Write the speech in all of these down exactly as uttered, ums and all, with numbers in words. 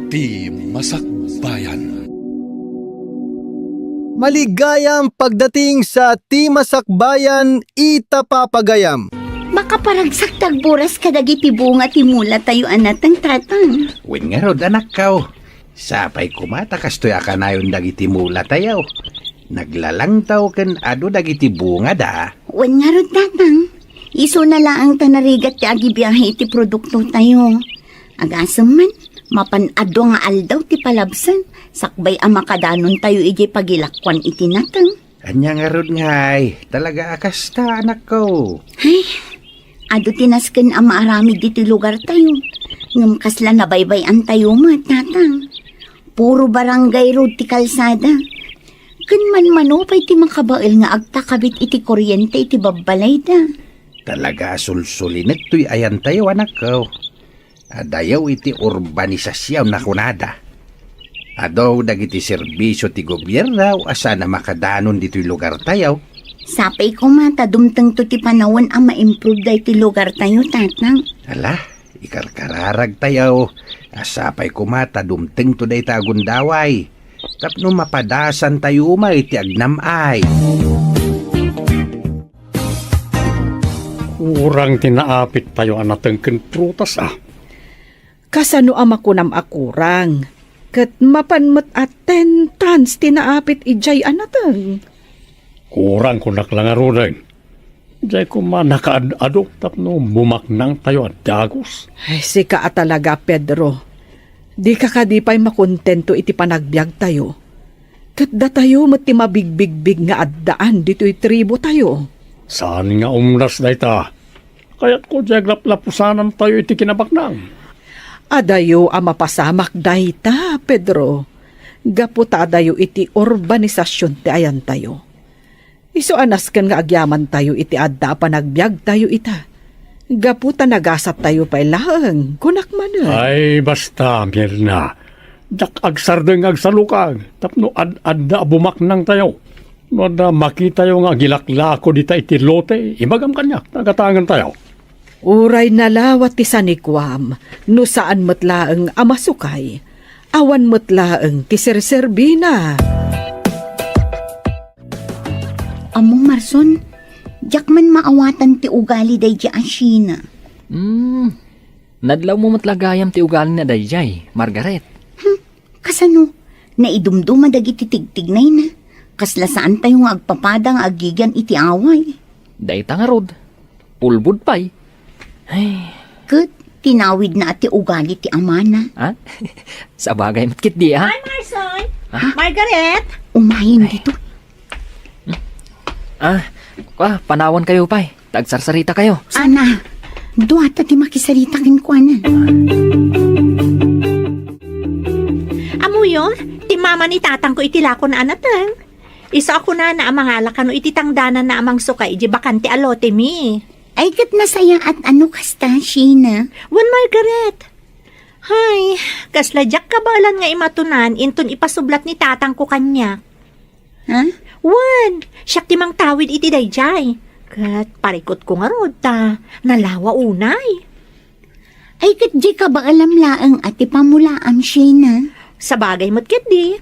Ti Masakbayan. Maligayam pagdating sa Ti Masakbayan ita papagayam. Makaparagsak ti agburas kadagiti bunga ti mula tayo a nateng, Tatang. Wen ngarud, anakko. Sapay koma ta kastoy a kanayon dagiti mula tayo. Naglalangtaw ken adu dagiti bungada. Wen ngarud, Tatang. Isuna laeng ta narigat ti agibiahe iti produkto tayo. Agasem man, mapan adu nga aldaw ti palabsen, sakbay a makadanon tayo idiay pagilakuan iti nateng. Ania ngarud ngay, talaga a kasta, anakko. Ay, adu ti nasken a maaramid ditoy lugar tayo. Ngem kasla nabaybay-an tayo met, Tatang. Puro barangay road ti kalsada. Ken manmano pay ti makabael nga agtakabit iti kuryente iti babbalayda. Talaga a sulsulinek toy ayan tayo, anakko. Adayo iti urbanisasyon a kunada. Adu dagiti serbisio ti gobierno a saan a makadanon ditoy lugar tayo. Sapay koma ta dumtengto ti panawen a ma-improve daytoy lugar tayo, Tatang. Ala, ikarkararag tayo. A sapay koma ta dumtengto dayta a gundaway. Tapno mapadasan tayo may ti agnam-ay. Kurang ti naapit tayo a nateng ken prutas, a. Kasano a makunam a kurang? Ket mapan met a ten tons ti naapit idiay a nateng. Kurang kunak la ngaruden. Diay koma nakaad-adu tapno bumaknang tayo a dagus. Ay, sika a talaga, Pedro. Dika kadi pay makontento iti panagbiag tayo. Ket datayo met ti mabigbigbig nga addaan ditoy tribu tayo. Saan nga umdas dayta? Kayatko diay aglaplapusanan tayo iti kinabaknang. Adayo a mapasamak dayta, Pedro. Gapu ta adayo iti urbanisasyon ti ayan tayo. Isu a nasken nga agyaman tayo iti adda a panagbiag tayo ita. Gapu ta nagasat tayo pay laeng, kunak manen. Ay, basta, Mirna. Diak agsardeng nga agsalukag, tapno ad-adda a bumaknang tayo. No adda makitayo nga agilaklako dita iti lote, ibagam kaniak, ta gatangen tayo. Uray nalawa ti sanikuam, no saan met laeng a masukay, awan met laeng ti serserbina. Ammo, Marson, diak man maawatan ti ugali daydi a Sheena. Hmm, nadlawmo met la gayam ti ugalina daydiay, Margaret. Hmm, kasano? Naidumduma dagiti tigtignayna. Kasla saan tayo nga agpapada nga agigan iti away. Dayta ngarud, ulbod pay. Ay. Ket tinawidna ti ugali ti amana. Ha? Sabagay met ketdi, ha? Hi, Marson! Ha? Margaret! Umayen dito. Ah, kwa, panawan kayo pay. Tagsarsarita kayo. Sana, duata ti makisarita kenkuana. Amuyo, ti mama ni tatangko iti lakon a nateng. Isu a kunana a mangala kano iti tangdananna a mangsuka iti bakante a lote mi. Ay, ket nasayaat a no kasta, Sheena. Wen, Margaret. Hay, kasla diak kabaelan nga imatunan inton ipasublat ni tatangko kaniak. Ha? Wen, siak ti mangtawid iti daydiay. Ket parikutko ngarud ta nalawa unay. Ay, ket di kabaelam laeng a ti pamulaam, Sheena. Sabagay met ketdi.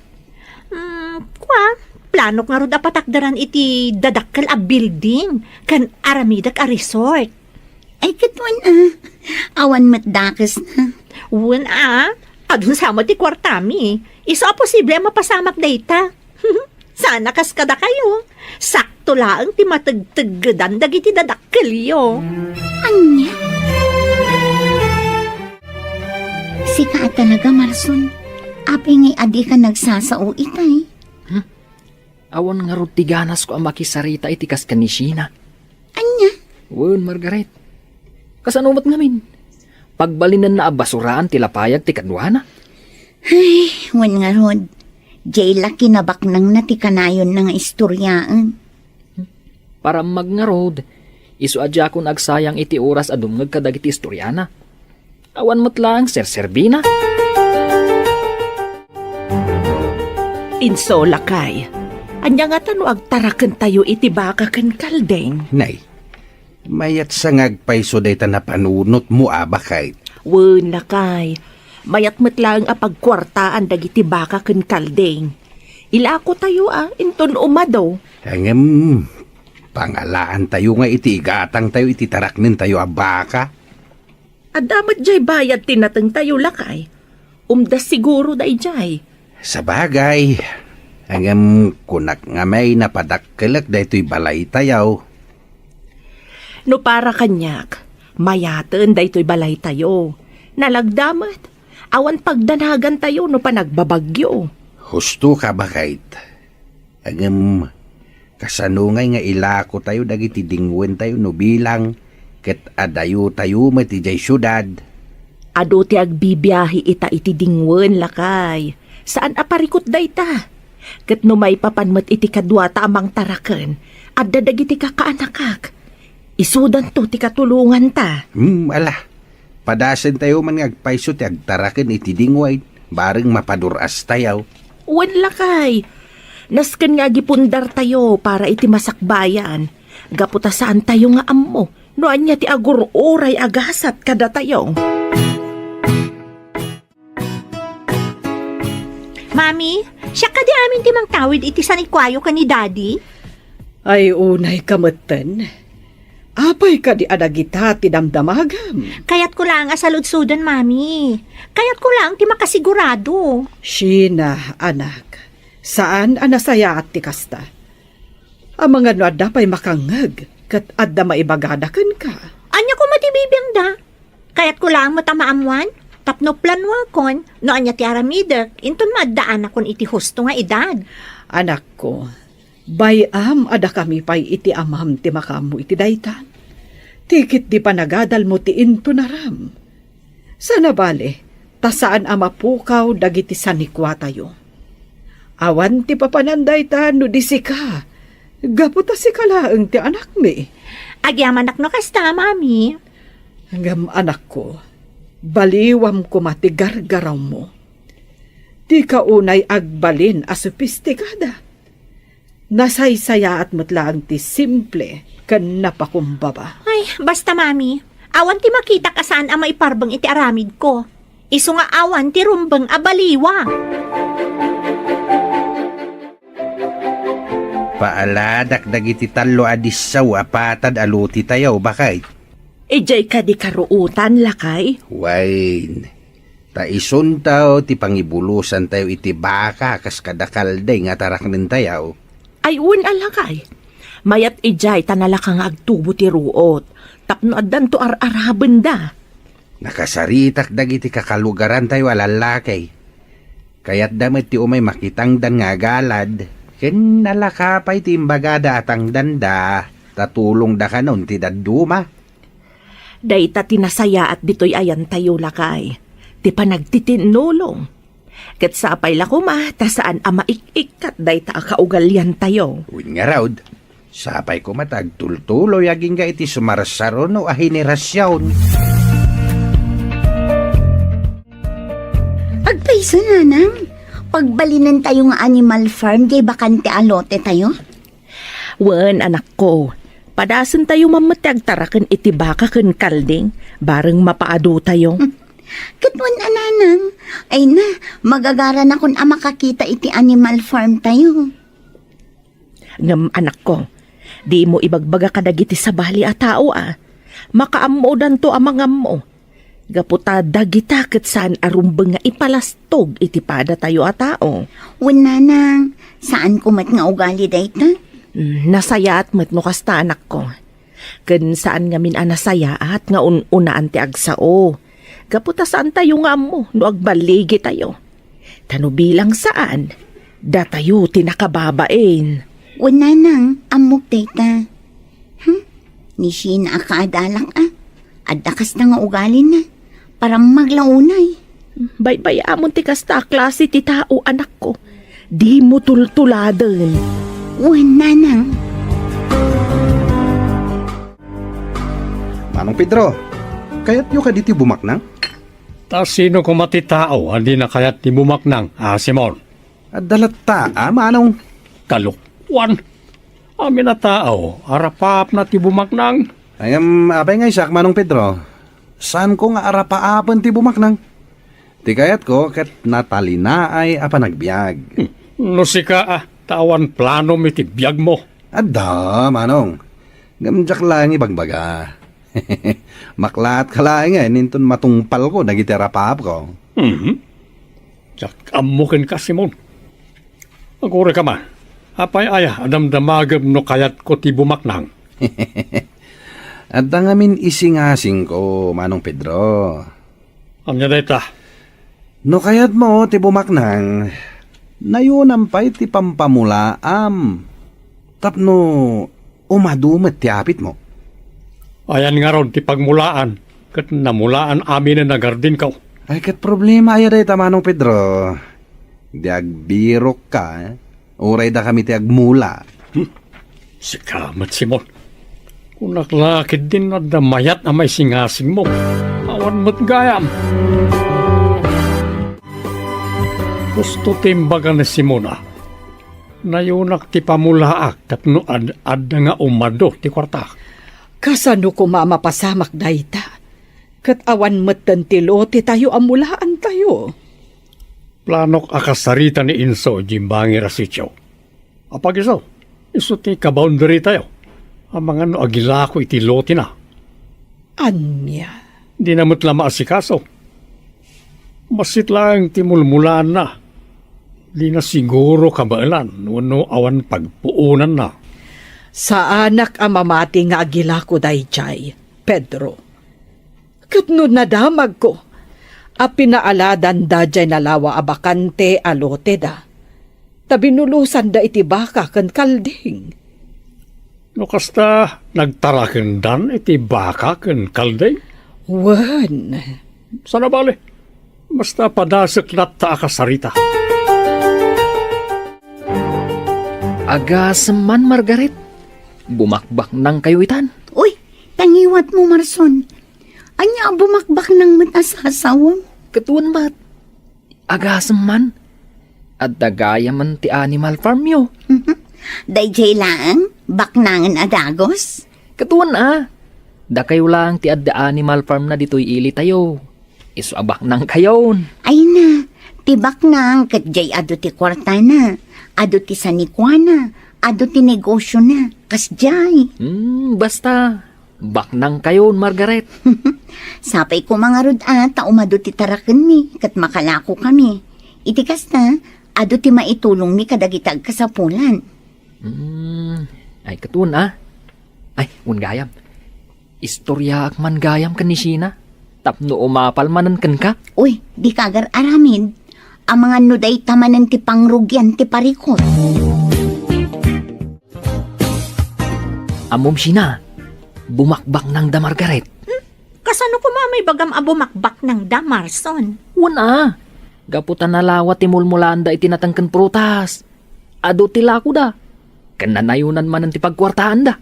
Hmm, kwa, planok ngarud a patakderan iti dadakkel a building ken aramidek a resort. Ay, ket wen a. Awan met dakesna. Wen a. Adun sa met ti kuartami. Isu a posible a mapasamak dayta. Sana kas kadakayo. Sakto laeng ti mategteggedan dagiti dadakkelyo. Ania? Sika a talaga, Marson. Apay ngay a dika nagsasao itay? Hmm? Awan ngarud ti ganasko a makisarita iti kas ken ni Sheena. Ania? Wen, Margaret. Kasano met ngamin? Pagbalinenna a basuraan ti lapayag ti kaduana? Ay, wen ngarud. Diay la kinabaknangna ti kanayonna nga istoriaen. Parammag ngarud, isu a diakon agsayang iti oras a dumngeg kadagiti istoriana. Awan met laeng serserbina. Insolakay, ania ngata no agtarakentayo iti baka ken kalding? Nay, mayat sa nga agpayso dayta napanunotmo a baket. Wen, lakay, Mayat met laeng a pagkuartaan dagiti baka ken kalding. Ilakotayo a inton umado. Ngem, pangalaantayo nga iti igatangtayo iti taraknentayo a baka. Adda met jay bayad ti natengtayo, lakay. Umda siguro dayjay. Sabagay, ngem kunak nga may napadakkelek daytoy balaytayo. No para kaniak, mayaten daytoy balaytayo. Nalagda met, awan pagdanagantayo no panagbabagyo. Husto ka, baket. Ngem, kasano ngay nga ilakotayo dagiti dingwentayo no bilang ket adayotayo met idiay siudad? Adu ti agbibiahe ita iti dingwen, lakay. Saan a parikut dayta. Ket no maipapan met iti kaduata a mangtaraken, adda dagiti kakaanakak. Isudanto ti katulonganta. Hmm, ala. Padasentayo man nga agpayso ti agtaraken iti dingwen, bareng mapadur-astayo. Wen, lakay. Nasken nga agipundartayo para iti masakbayan. Gapu ta saantayo nga ammo no ania ti agur-uray a gasat kadatayo. Mami, siak kadi amin ti mangtawid iti sanikuayo ken ni Daddy? Ay, unay ka metten. Apay kadi a dagita ti damdamagam? Kayatko laeng a saludsoden, Mami. Kayatko laeng ti makasigurado. Sheena, anak, saan a nasayaat ti kasta. Amangan no adda pay makangngeg ket adda maibagada kenka. Ania koma ti bibiangda? Kayatko laeng met a maammoan tapno planuekon no ania ti aramidek inton maaddaanakon iti husto nga edad. Anakko, bay-am a dakami pay iti amam ti makaammo iti dayta. Ti ketdi panagadalmo ti intonaram. Saan a bale, ta saan a mapukaw dagiti sanikuatayo. Awan ti papanan dayta no di sika, gapu ta sika laeng ti anakmi. Agyamanak no kasta, Mami. Ngem anakko, baliwam koma ti gargarawmo. Dika unay agbalin a sopistikada. Nasaysayaat met laeng ti simple ken napakumbaba. Ay, basta, Mami, awan ti makitak a saan a maiparbeng iti aramidko. Isu nga awan ti rumbeng a baliwa. Paaladak dagiti tallo a disso a patad a lotitayo, baket. Idiay kadi karuotan, lakay? Wen, ta isunto ti pangibulosantayo iti baka kas kada kalding a taraknentayo. Ay, wen a, lakay. Mayat idiay ta nalaka nga agtubo ti ruot, tapno addanto ar-arabenda. Nakasaritak dagiti kakalugarantayo a lallaki. Kayatda met ti umay makitangdan nga agalad, ken nalaka pay ti imbagada a tangdanda, ta tulongda kanon ti dadduma. Dayta ti nasayaat ditoy ayantayo, lakay, ti panagtitinnulong. Ket sapay la koma ta saan a maik-ikkat dayta a kaugaliantayo. Wen ngarud, sapay koma ta agtultuloy agingga iti sumarsaruno a henerasion. Agpayso, nanang, pagbalinentayo nga animal farm diay bakante a lotetayo? Wen, anakko, padasentayo man met ti agtaraken iti baka ken kalding, bareng mapaadutayo. Ket wen a, nanang, ay na, magagaranakon a makakita iti animal farm tayo. Ngem, anakko, dimo ibagbaga kadagiti sabali a tao a makaammodanto a mangammo. Gapu ta dagita ket saan a rumbeng nga ipalastog iti padatayo a tao. Wen, nanang, saanko met nga ugali dayta. Mm, nasayaat met no kasta, anakko. Ken saan ngamin a nasayaat nga un-unaan ti agsao. Gapu ta saantayo nga ammo no agballigitayo. Ta no bilang saan, datayo ti nakababain. Wen, nanang, ammok dayta. Hmm? Ni Sheena a kaadalak a. Adda kasta nga ugalina. Parammag la unay. Baybay-amon ti kasta a klase ti tao, anakko. Dimo tultuladen. Wen, nanang. Manong Pedro, kayatyo kadi ti bumaknang? Ta sino koma ti tao a di nakayat ti bumaknang, a Simon? Adda latta, a, manong. Kalokuan! Amin a tao, arapaapna ti bumaknang. Ay, em, apay nga isak, Manong Pedro? Saanko nga arapaapen ti bumaknang? Ti kayatko ket natalinaay a panagbiag. Hmm. No sika, a, ta awan planom iti biagmo. Adda, Manong. Ngem diak laeng ibagbaga. Maklaat ka laengen inton matungpalko dagiti arapapko. Mhm. Diak ammo kenka, Simon. Agurayka man. Apay aya a damdamagem no kayatko ti bumaknang? Adda ngamin isingasingko, Manong Pedro. Ania dayta? No kayatmo ti bumaknang, nayunam pay ti pampamulaam tapno umadu met ti apitmo. Ayan ngarud ti pagmulaan ket namulaan aminen a gardinko. Ay, ket problema aya dayta, Manong Pedro? Di agbirokka, eh? Uray dakami ti agmula. Hmm. Sika met, Simon. Kunak la ketdin no adda mayat a maisingasingmo. Awan met gayam. Husto ti imbaga ni Simon a, nayunak ti pamulaak tapno ad-adda nga umadu ti kuarta. Kasano koma a mapasamak dayta? Ket awan metten ti lotetayo a mulaantayo. Planok a kasarita ni Inso idiay bangir a sitio. Apag isu, isu ti kaboundarytayo. Amangan no agilako iti lotena. Ania? Dina met la maasikaso. Bassit laeng ti mulmulaanna. Dina siguro kabaelan wenno awan pagpuonanna. Saanak a mamati nga agilako daydiay, Pedro. Ket no nadamagko a pinaaladanda diay nalawa a bakante a loteda, ta binulusanda iti baka ken kalding. No kasta, nagtarakendan iti baka ken kalding? Wen. Saan a bale, basta padasek latta a kasarita. Agasem man, Margaret. Bumakbaknangkayo itan. Uy, ta ngiwatmo, Marson. Ania a bumakbaknang met a sasawem? Ket wen met. Agasem man. Adda gayamen ti animal farmyo. Daydiay laeng, baknangen a dagus? Ket wen a. Dakayo laeng ti adda animal farm na ditoy ilitayo. Isu a baknangkayon. Ay na, ti baknang ket diay adu ti kuartana, adu ti sanikuana, adu ti negosiona. Kasdiay. Hmm, basta. Baknangkayon, Margaret. Sapay koma ngarud a ta umadu ti tarakenmi ket makalakokami. Iti kasta, adu ti maitulongmi kadagiti agkasapulan. Hmm, ay, ket wen a. Ay, wen gayam. Istoryaak man gayam ken ni Sheena tapno umapal manen kenka. Uy, dika agar-aramid. Amangan no dayta manen ti pangrugian ti parikut. Ammom, Sheena, bumakbaknangda, Margaret. Hmm? Kasano koma a maibagam a bumakbaknangda, Marson? Wen a, gapu ta nalawa ti mulmulaanda iti nateng ken prutas. Adu ti lakoda, ken nanayonan manen ti pagkuartaanda.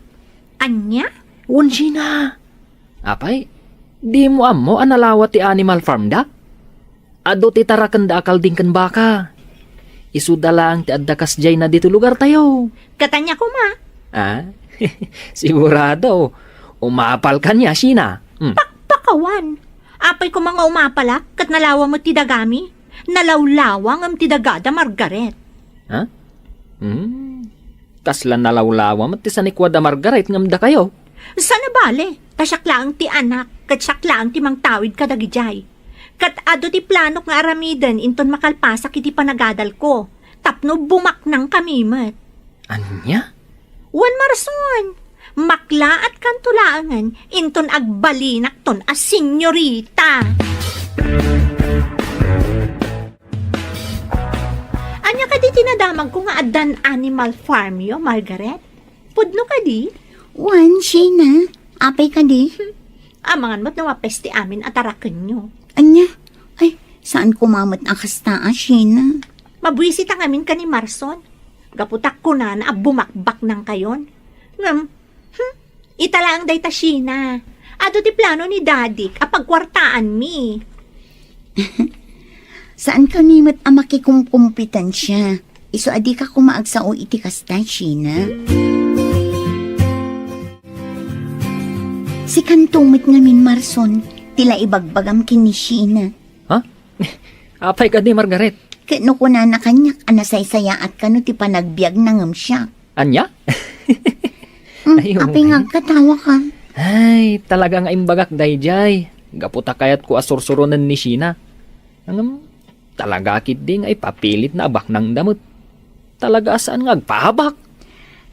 Ania? Wen, Sheena. Apay, dimo ammo a nalawa ti animal farmda? Adu ti tarakenda a kalding ken baka. Isuda laeng ti adda kasdiayna ditoy lugartayo. Ket ania koma? Ah? Sigurado, umapalka nia, Sheena. Hmm. Pakpakawan! Apay koma nga umapalak ket nalawa met ti dagami? Nalawlawa ngem ti dagada, Margaret. Ha? Hmm. Kasla nalawlawa met ti sanikuada, Margaret, ngem dakayo? Saan a bale, ta siak laeng ti anak, ket siak laeng ti mangtawid kadagidiay. Ket adu ti planok nga aramiden inton makalpasak iti panagadalko, tapno bumaknangkami met. Ania? Wen, Marson, maklaatkanto laengen inton agbalinakton a senyorita. Ania kadi ti nadamagko nga addan animal farmyo, Margaret? Pudno kadi? Wen, Sheena. Apay kadi? Amangan met no mapes ti amin a tarakenyo. Ania? Ay, saan koma met a kasta a, Sheena? Mabuisit a ngamin ken ni Marson. Gapu ta kunana a bumakbaknangkayon. Ngem, hmm, ita laeng dayta, Sheena. Adu ti plano ni Dadik a pagkuartaanmi. Saankami met a makikumkompetensia. Isu a dika koma agsao iti kasta, Sheena. Sikanto met ngamin, Marson, ti la ibagbagam ken ni Sheena. Ha? Apay kadi, Margaret? Ket no kunana kaniak a nasaysayaat kano ti panagbiagna ngem siak. Ania? Hmm, Ay, apay nga agkatawa ka? Ay, talaga nga imbagak daydiay. Gapu ta kayatko a sursuronen ni Sheena. Ngem, talaga ketdi nga ipapilitna a baknangda met. Talaga a saan nga agpaabak.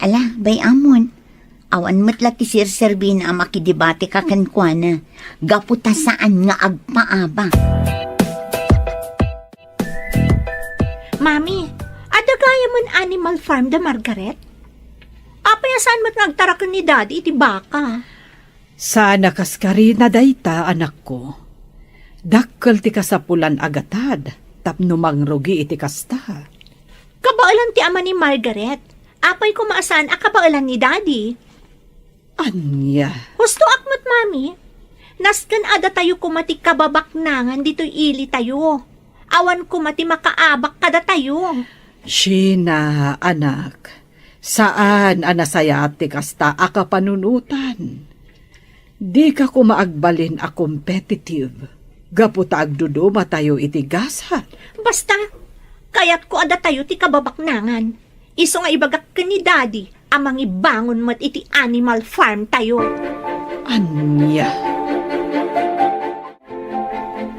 Ala, bay-amon. Awan met la ti serserbina a makidebateka kenkuana. Gapu ta saan nga agpaabak. Mami, adda gayamen animal farm da Margaret? Apay a saan met nga agtaraken ni Daddy iti baka? Saan a kaskarina dayta, anakko. Dakkel ti kasapulan a gatad tapno mangrugi iti kasta. Kabaelan ti ama ni Margaret. Apay koma a saan a kabaelan ni Daddy? Ania? Hustoak met, Mami. Nasken a datayo koma ti kababaknangan ditoy ilitayo. Awan koma ti makaabak kadatayo. Sheena, anak, saan a nasayaat ti kasta a kapanunotan. Dika koma agbalin a competitive gapu ta agdudumatayo iti gasat. Basta, kayatko a datayo ti kababaknangan. Isu nga ibagak ken ni Daddy a mangibangon met iti animal farm tayo. Ania?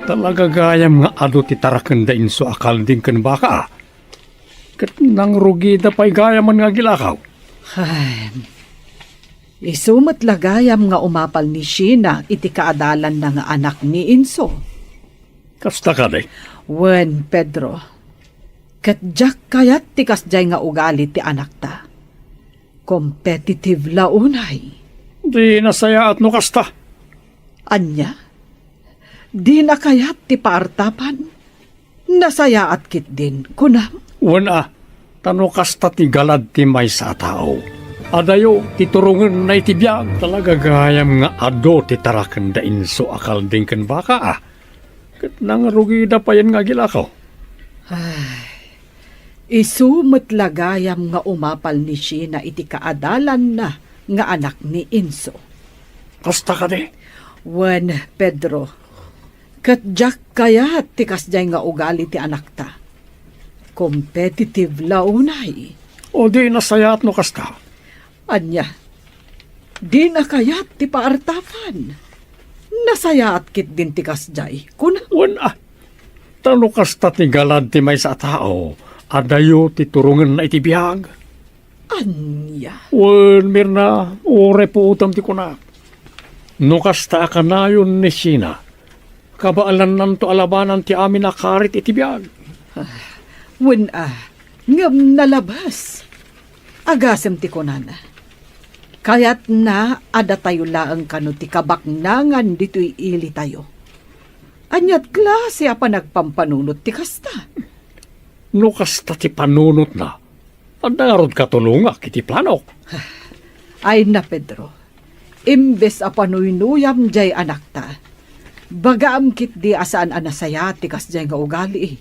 Talaga gayam nga adu ti taraken da Inso a kalding ken baka, a. Ket nangrugida pay gayamen nga agilakaw. Ay, isu met la gayam nga umapal ni Sheena iti kaadalanna nga anak ni Inso. Kasta kadi? Wen, Pedro. Ket diak kayat ti kasdiay nga ugali ti anakta. Competitive la unay. Di nasayaat no kasta. Ania? Dina kayat ti paartapan? Nasayaat ketdin, kunam? Wen a, ta no kasta ti galad ti maysa a tao, adayo ti turongenna iti biag. Talaga gayam nga adu ti taraken da Inso a kalding ken baka, a. Ket nangrugida payen nga agilakaw. Ay, isu met la gayam nga umapal ni Sheena iti kaadalanna nga anak ni Inso. Kasta kadi? Wen, Pedro, ket diak kayat ti kasdiay nga ugali ti anakta. Competitive la unay. O di nasayaat no kasta? Ania? Dina kayat ti paartapan? Nasayaat ketdin ti kasdiay, kuna? Wen a, ta no kasta ti galad ti maysa a tao, adayo ti turongenna iti biag. Ania? Wen, Mirna, uray puotem ti kunak. No kasta a kanayon ni Sheena, kabaelannanto a labanan ti amin a karit iti biag. Ah, wen a, ngem nalabes. Agasem ti kunana. Kayatna a datayo laeng kano ti kabaknangan ditoy ilitayo. Aniat klase a panagpampanunot ti kasta? No kasta ti panunotna, adda ngarud katulongak iti planok. Ay na, Pedro. Imbes a panuynuyam diay anakta, bagaam ketdi a saan a nasayaat ti kasdiay nga ugali.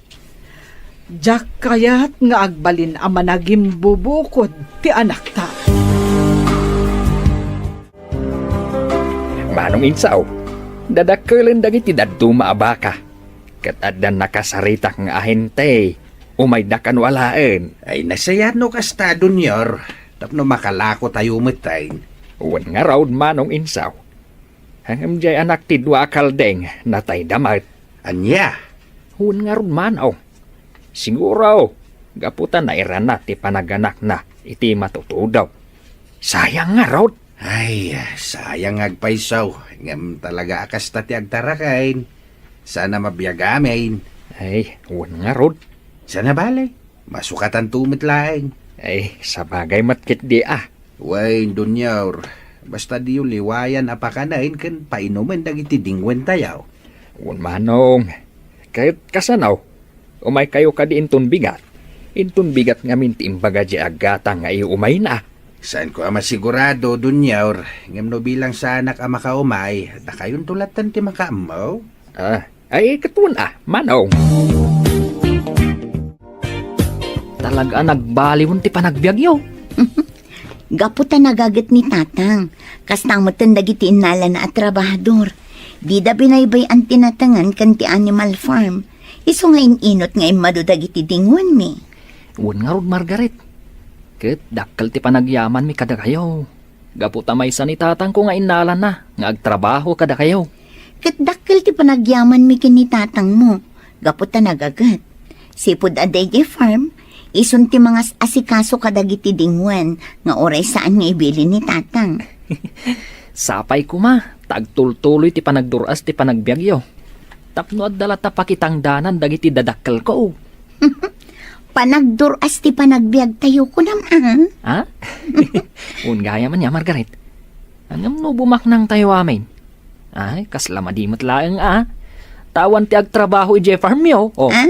Diak kayat nga agbalin a managimbubukod ti anakta. Manong Insaw, dadakkelen dagiti dadduma a baka. Ket adda nakasaritak nga ahente, umayda kano alaen. Ay, nasayaat no kasta, Dunior, tapno makalako tayo metten. Wen ngarud, Manong Insaw. Ngem diay anak ti dua a kaldeng, natayda met. Ania? Wen ngarud, Manong. Siguro, gapu ta nairana ti panaganakna iti matutudo. Sayang ngarud. Ay, sayang nga agpayso, ngem talaga a kasta ti agtaraken. Saan a mabiag amin. Ay, wen ngarud. Saan a bale, masukatanto met laeng. Ay, sabagay met ketdi a. Wen, Dunior, basta diyo liwayan a pakanen ken painumen dagiti dingwentayo. Wen, Manong. Ket kasano? Umaykayo kadi inton bigat? Inton bigat ngamin ti imbaga diay aggatang nga iumayna. Saanko a masigurado, Dunior, ngem no bilang saanak a makaumay, dakayonto latten ti makaammo. Ah, ay, ket wen a, Manong. Talaga a nagbaliwen ti panagbiagyo. Gapu ta nagaget ni Tatang, kasta metten dagiti innalana a trabahador. Dida binaybay-an ti natengen ken ti animal farm. Isu nga in-inut nga immadu dagiti dinguanmi. Wen ngarud, Margaret. Ket dakkel ti panagyamanmi kadakayo. Gapu ta maysa ni tatangko nga innalanna nga agtrabaho kadakayo. Ket dakkel ti panagyamanmi ken ni tatangmo, gapu ta nagaget. Sipud adda idiay farm, isun ti mangas-asikaso kadagiti dinguan nga uray saan nga ibilin ni tatang. Sapay koma, ta agtultuloy ti panagdur-as ti panagbiagyo. Tapno adda latta pakitangdanan dagiti dadakkelko. Panagdur-as ti panagbiagtayo, kunam, a? Ha? Wen gayam ania, Margaret. Ngem no bumaknangtayo amin? Ay, kasla madi met laeng, a. Ta awan ti agtrabaho idiay farmyo, o. A?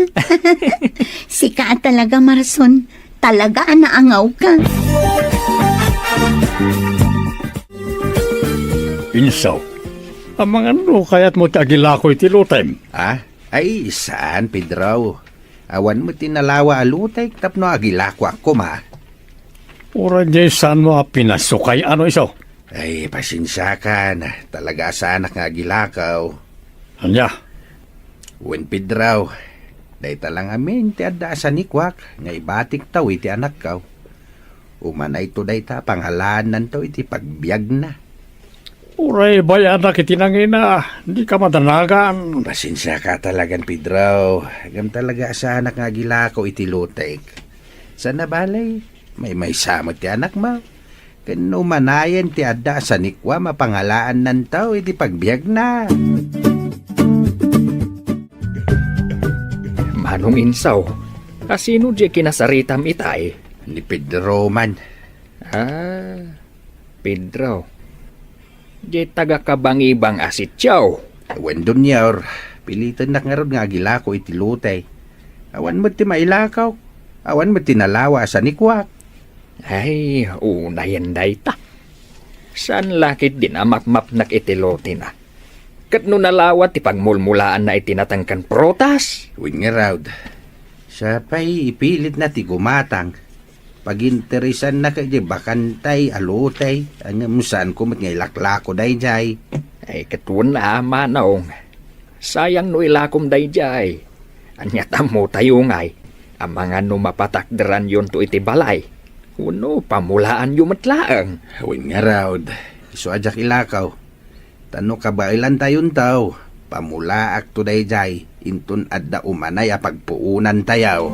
Sika a talaga, Marson. Talaga a naangawka. Insaw, amangan no kayatmo ti agilako iti lotem? A? Ay, saan, Pedro. Awan met ti nalawa a lotek tapno agilakoak koma. Uray diay saanmo a pinasukay, a no isu? Ay, pasensiakan. Talaga a saanak nga agilako. Ania? Wen, Pedro, dayta la ngamin ti adda a sanikuak nga ibatiktaw iti anakko. Umanayto dayta a pangalaannanto iti pagbiagna. Uray bay-anak iti nangina, dika madanagan. Pasensiaka talagan, Pedro. Ngem talaga a saanak nga agilako iti lotek. Saan a bale, maymaysa met ti anakmo. Ken no umanayen ti adda a sanikuam a pangalaannanto iti pagbiagna. Manong Insaw, a sino diay kinasaritam itay? Ni Pedro man. A, Pedro. Diay taga-Kabangibang a sitio. Wen, Donior, pilitennak ngarud nga agilako iti lote. Awan met ti mailako. Awan met ti nalawa a sanikuak. Ay, unayen dayta. Saan la ketdin a mapmapnek iti lotena? Ket no nalawa ti pagmulmulaanna iti nateng ken prutas? Wen ngarud, sapay ipilitna ti gumatang. Paginteresanna ket diay bakantay a lote, ngem saanko met nga ilaklako daydiay. Ay, ket wen a, manong. Sayang no ilakom daydiay. Ania ti ammotayo ngay, amangan no mapatakderanyonto iti balay, wenno pamulaanyo met laeng? Wen ngarud, isu a diak ilako. Ta no kabaelantayonto, pamulaakto daydiay inton adda umanay a pagpuonantayo.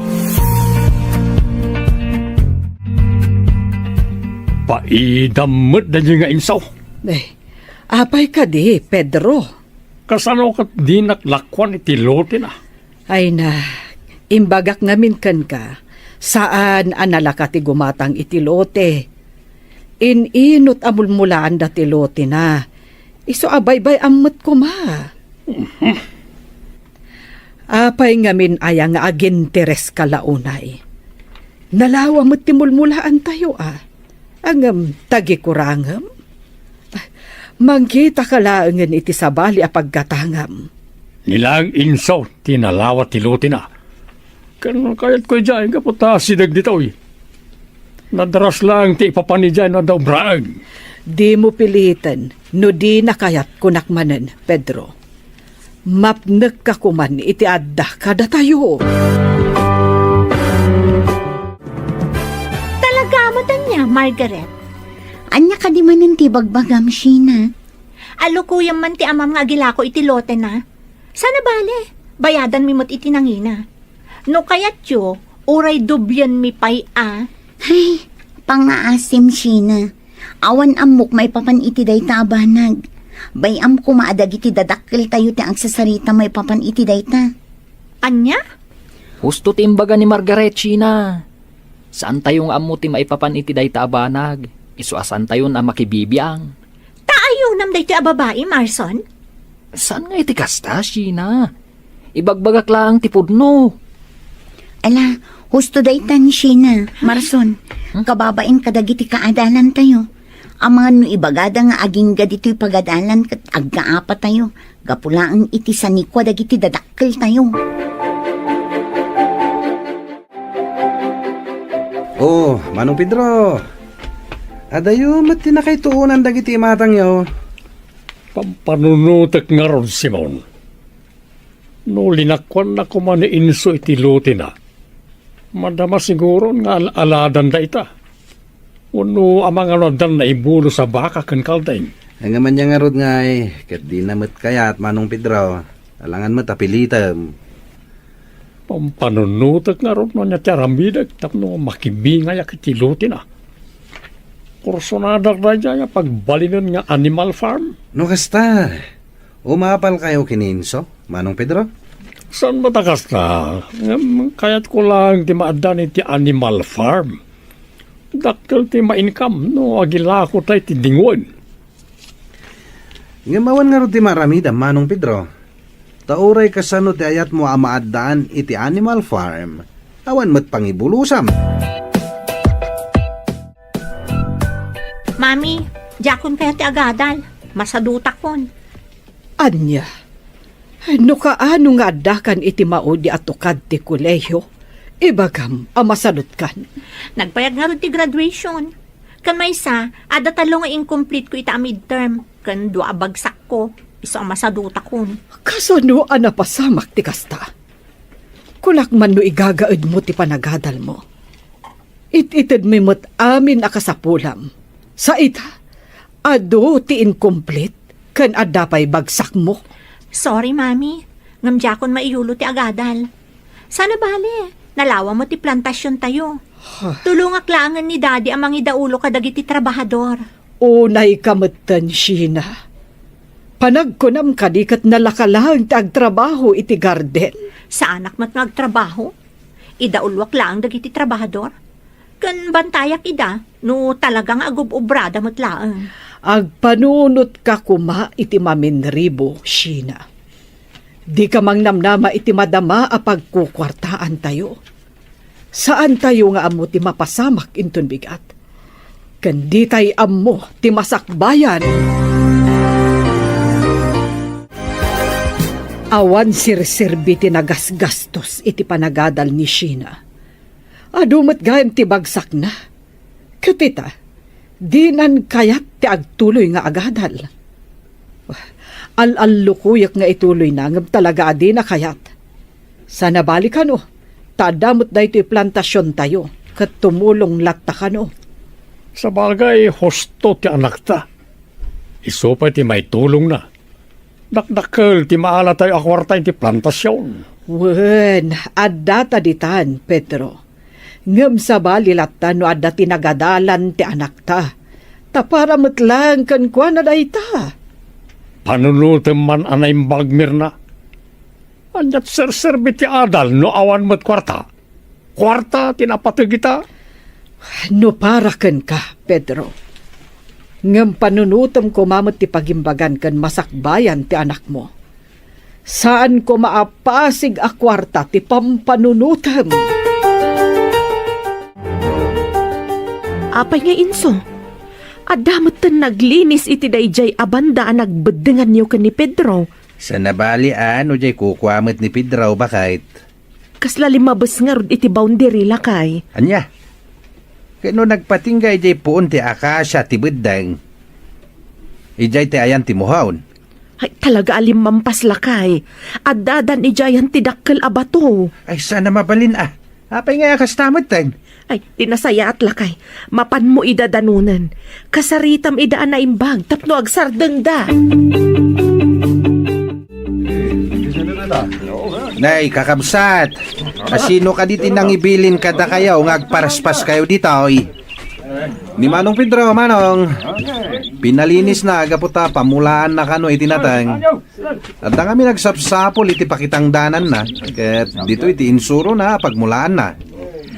Paidam met daydiay nga insaw. Eh, apay kadi, Pedro? Kasano ket dinak lakuan iti lotena? Ay na, imbagak ngamin kenka, saan a nalaka ti gumatang iti lote. In-inut a mulmulaanda ti lotena, isu a baybay-am met koma. Apay ngamin aya nga agintereska la unay? Nalawa met ti mulmulaantayo, a. Ngem, tagikurangem? Mangkitaka laengen iti sabali a paggatangam. Ni laeng insaw ti nalawa ti lotena. Ken kayatko idiay gapu ta sideg ditoy. Nadaras laeng ti ipapan idiay no adda ubraen. Dimo piliten no dina kayat, kunak manen, Pedro. Mapnekka koman iti adda kadatayo. Talaga met ania, Margaret? Ania kadi manen ti ibagbagam, Sheena? Alukuyem man ti amam nga agilako iti lotena. Saan a bale, bayadanmi met iti nangina. No kayatyo, uray doblienmi pay a. Ay, pangngaasim, Sheena. Awan ammok maipapan iti dayta a banag. Bay-am koma a dagiti dadakkeltayo ti agsasarita maipapan iti dayta. Ania? Husto ti imbaga ni Margaret, Sheena. Saantayo nga ammo ti maipapan iti dayta a banag. Isu a saantayon a makibibiang. Ta ayonam daytoy a babai, Marson? Saan nga iti kasta, Sheena? Ibagbagak laeng ti pudno. Ala, husto daytan, Sheena, Marson, hmm? Kababain kadagiti kaadalantayo. Amangan no ibagada nga agingga ditoy pagadalan ket agkaapatayo, gapu laeng iti sanikua dagiti dadakkeltayo. Oh, Manong Pedro. Adayo met ti nakaituonan dagiti imatangyo. Pampanunotek ngarud, Simon. No linakuanna koma ni Inso iti lotena, madama siguron nga al-aladan dayta. Wenno amangan no addan naibulos a baka ken kalding. Ngem ania ngarud ngay, ket dina met kayat, Manong Pedro. Alangan met a pilitem. Pampanunotek ngarud no ania ti aramidek tapno makibingayak iti lotena. Kursonadak daydiay a pagbalinen nga animal farm. No kasta, umapalkayo ken ni Inso, Manong Pedro? Saan met a kasta? Ngem kayatko laeng ti maaddan iti animal farm. Dakkel ti ma-income no agilako tay ti dingwen. Ngem awan ngarud ti maaramidam, Manong Pedro. Ta uray kasano ti ayatmo a maaddaan iti animal farm, awan met pangibulosam. Mami, diakon kayat ti agadal. Masadutakon. Ania? No kaano nga addakan iti maudi a tukad ti kolehio, ibagam a masadutkan. Nagbayag ngarud ti graduation. Ken maysa, adda tallo nga incomplete ko ita a midterm, ken dua a bagsakko, isu a masadutakon. Kasano a napasamak ti kasta? Kunak man no igagaedmo ti panagadalmo. It-itedmi met amin a kasapulam. Sa ita, adu ti incomplete ken adda pay bagsakmo. Sorry, Mami. Ngem diakon maiyulo ti agadal. Saan a bale, nalawa met ti plantasiontayo. Tulongak laengen ni Daddy a mangidaulo kadagiti trabahador. Unayka metten, Sheena. Panagkunam kadi ket nalaka laeng ti agtrabaho iti garden? Saanak met nga agtrabaho. Idauloak laeng dagiti trabahador. Ken bantayak ida no talaga nga agub-ubrada met laeng. Agpanunotka koma iti maminribo, Sheena. Dika mangnamnama iti madama a pagkukuartaantayo. Saantayo nga ammo ti mapasamak inton bigat. Ken ditay ammo ti masakbayan. Awan serserbi ti nagasgastos iti panagadal ni Sheena. Adu met gayam ti bagsakna. Ket ita, dinan kayat ti agtuloy nga agadal. Al-allukoyak nga ituloyna, ngem talaga a dina kayat. Saan a bale kano, ta adda met daytoy plantasiontayo, ket tumulong latta kano. Sabagay, husto ti anakta. Isu pay ti maitulongna. Dakdakkel ti maalatayo a kuarta iti plantasion. Wen, adda ta ditan, Pedro. Ngem sabali latta no adda ti nagadalan ti anakta. Ta para met laeng kenkuana dayta. Panunotem man a naimbag, Mirna. Ania ti serserbi ti adal no awan met kuarta? Kuarta ti napateg ita? No para kenka, Pedro, ngem panunotem koma met ti pagimbagan ken masakbayan ti anakmo. Saan koma a pasig a kuarta ti pampanunotem. Apay nga inso? Adda metten naglinis iti daydiay a banda a nagbeddenganyo ken ni Pedro. Saan a bale a no diay kukua met ni Pedro, baket. Kasla limmabes ngarud iti boundary, lakay. Ania? Ket no nagpatingga idiay puon ti akasia ti beddeng, idiay ti ayan ti mohon. Ay, talaga a limmampas, lakay. Addadan idiayan ti dakkel a bato. Ay, saan a mabalin a. Apay nga a kasta metten? Ay, di nasayaat, lakay. Mapanmo ida danonen. Kasaritam ida a naimbag tapno agsardengda. Nay, kakabsat, asino kadi ti nangibilin kadakayo nga agparaspaskayo ditoy? Ni Manong Pedro, Manong. Pinalinisna gapu ta pamulaanna kano iti nateng. Adda ngamin agsapsapul iti pakitangdananna, ket ditoy ti insurona a pagmulaanna.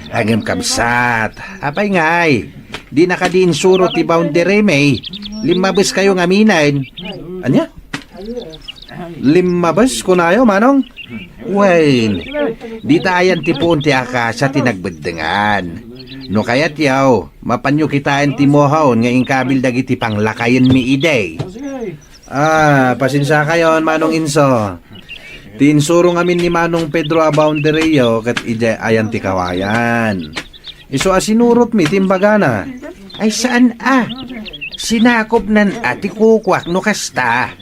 Ngem kabsat, apay ngay? Dina kadi insuro ti boundary, may? Limmabeskayo ngaminen. Ania? Limmabes, kunayo, Manong? Wen, dita ayan ti puon ti akasia ti nagbeddengan. No kayatyo, mapanyo kitaen ti mohon nga inkabil dagiti panglakayenmi idi. Ah, pasensiakayon, Manong Inso. Ti insuro ngamin ni Manong Pedro a boundaryo ket idiay ayan ti kawayan. Isu a sinurotmi ti imbagana. Ay, saan a? Sinakopnan a ti kukuak no kasta.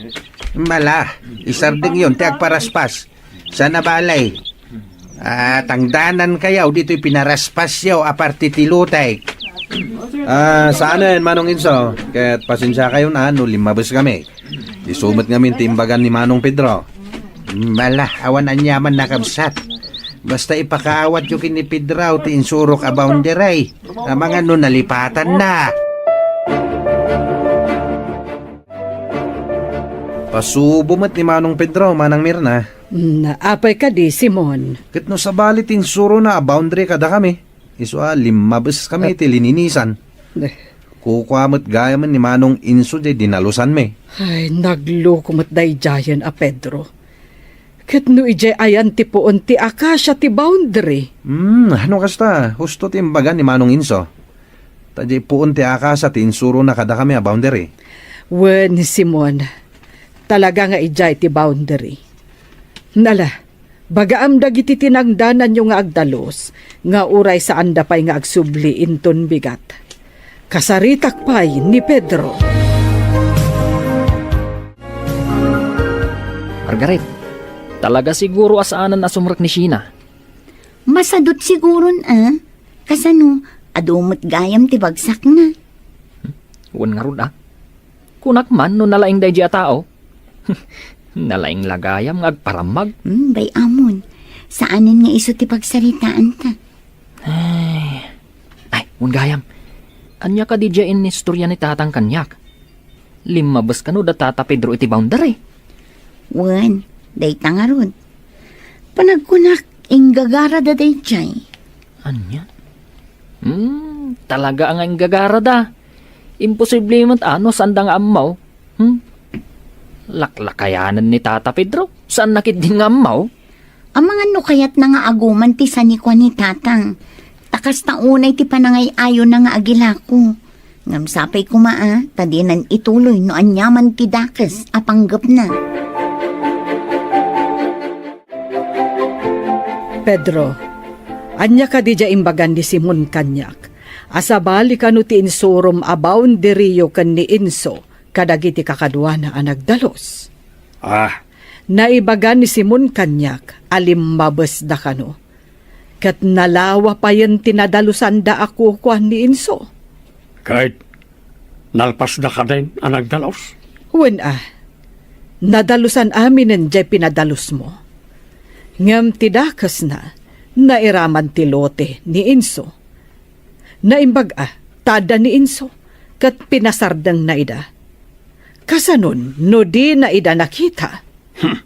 Mala, isardengyon ti agparaspas. Sana balay. Ah, tangdanan kayo ditoy pinaraspasyo a parte ti lotek. Ah, saanen, Manong Inso. Ket pasensiakayon a no limmabes kami. Isu met ngamin ti imbagan ni Manong Pedro. Mala, awan aniaman nakabsat. Basta ipakaawatyo ken ni Pedro ti insurok a boundary. Amangan no nalipatanna. Pasubo met ni Manong Pedro, Manang Mirna. Mm, apay kadi, Simon? Ket no sabali ti insurona a boundary kadakami, isu a limmabes kami Ah. ti lininisan. Eh. Kukua met gayamen ni Manong Inso diay dinalusanmi. Ay, nagluko met daydiayen a Pedro. Ket no idiay ayan ti puon ti akasia ti boundary? Hmm, no kasta, husto ti imbaga ni Manong Inso. Ta diay puon ti akasia ti insurona kadakami a boundary. Wen, Simon, talaga nga idiay ti boundary. Nala, bagaam dagiti tinangdananyo nga agdalus, nga uray saanda pay nga agsubli inton bigat. Kasaritak pay ni Pedro. Margaret, talaga siguro a saanen a sumrek ni Sheena. Masadut siguron a. Kasano, adu met gayam ti bagsakna. Wen ngarud a. Kunak man no nalaing daydi a tao. Nalaing la gayam nga agparammag. Hmm, bay-amon. Saanen nga isu ti pagsaritaanta. Ay. Ay, wen gayam. Ania kadi diay inistorya ni tatang kaniak? Limmabes kano da Tata Pedro iti boundary? Wen, dayta ngarud. Panagkunak, inggagarada daydiay. Ania? Hmm, talaga nga inggagarada. Imposible met a no saanda nga ammo. Hmm? Laklakayanen ni Tata Pedro. Saanna ketdi nga ammo? Amangan no kayatna nga aguman ti sanikua ni Tatang. Ta kasta unay ti panangay-ayona nga agilako. Ngem sapay koma a, ta dinan ituloy no aniaman ti dakes a panggepna. Pedro, ania kadi diay imbagan ni Simon kaniak a sabali kano ti insurom a boundaryyo ken ni Inso kadagiti kakaduana a nagdalus? Ah. Naibaga ni Simon kaniak a limmabesda kano, ket nalawa payen ti nadalusanda a kukua ni Inso. Ket nalpasda kadin a nagdalus? Wen a, nadalusan aminen diay pinadalusmo. Ngem ti dakesna, nairaman ti lote ni Inso. Naimbag a, ta adda ni Inso, ket pinasardengna ida. Kasanon no dina ida nakita? Hmm.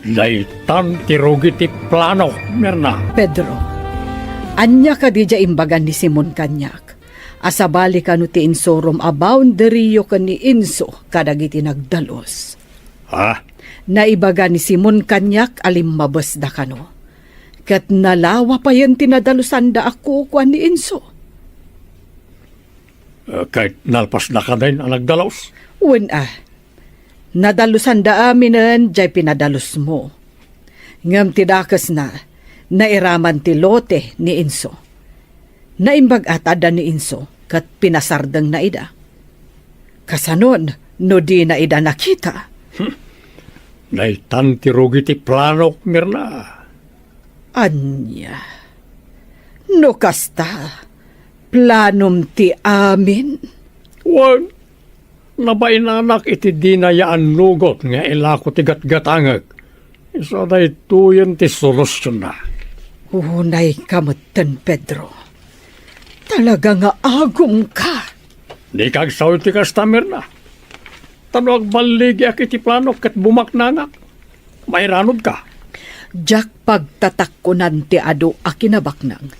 Daytan ti rugi ti planok, Mirna. Pedro, ania kadi diay imbagan ni Simon kaniak a sabali kano ti insurom a boundaryyo ken ni Inso kadagiti nagdalus? Ha? Naibaga ni Simon kaniak a limmabesda kano. Ket nalawa payen ti nadalusanda a kukua ni Inso. Eh, ket nalpasda kadin a nagdalus? Wen a, nadalusanda aminen diay pinadalusmo. Ngem ti dakesna, nairaman ti lote ni Inso. Naimbag a ta adda ni Inso ket pinasardengna ida. Kasanon no dina ida nakita? Hmm. Daytan ti rugi ti planok, Mirna. Ania? No kasta, planom ti amin? Wen, nabainanak iti dina yaannugot nga ilako ti gatgatangek. Isu a daytoyen ti solutionna. Unayka metten, Pedro. Talaga nga agumka. Dika agsaw iti kasta, Mirna. Ta no agballigiak iti planok ket bumaknangak, mairanudka. Diak pagtatakkonan ti adu a kinabaknang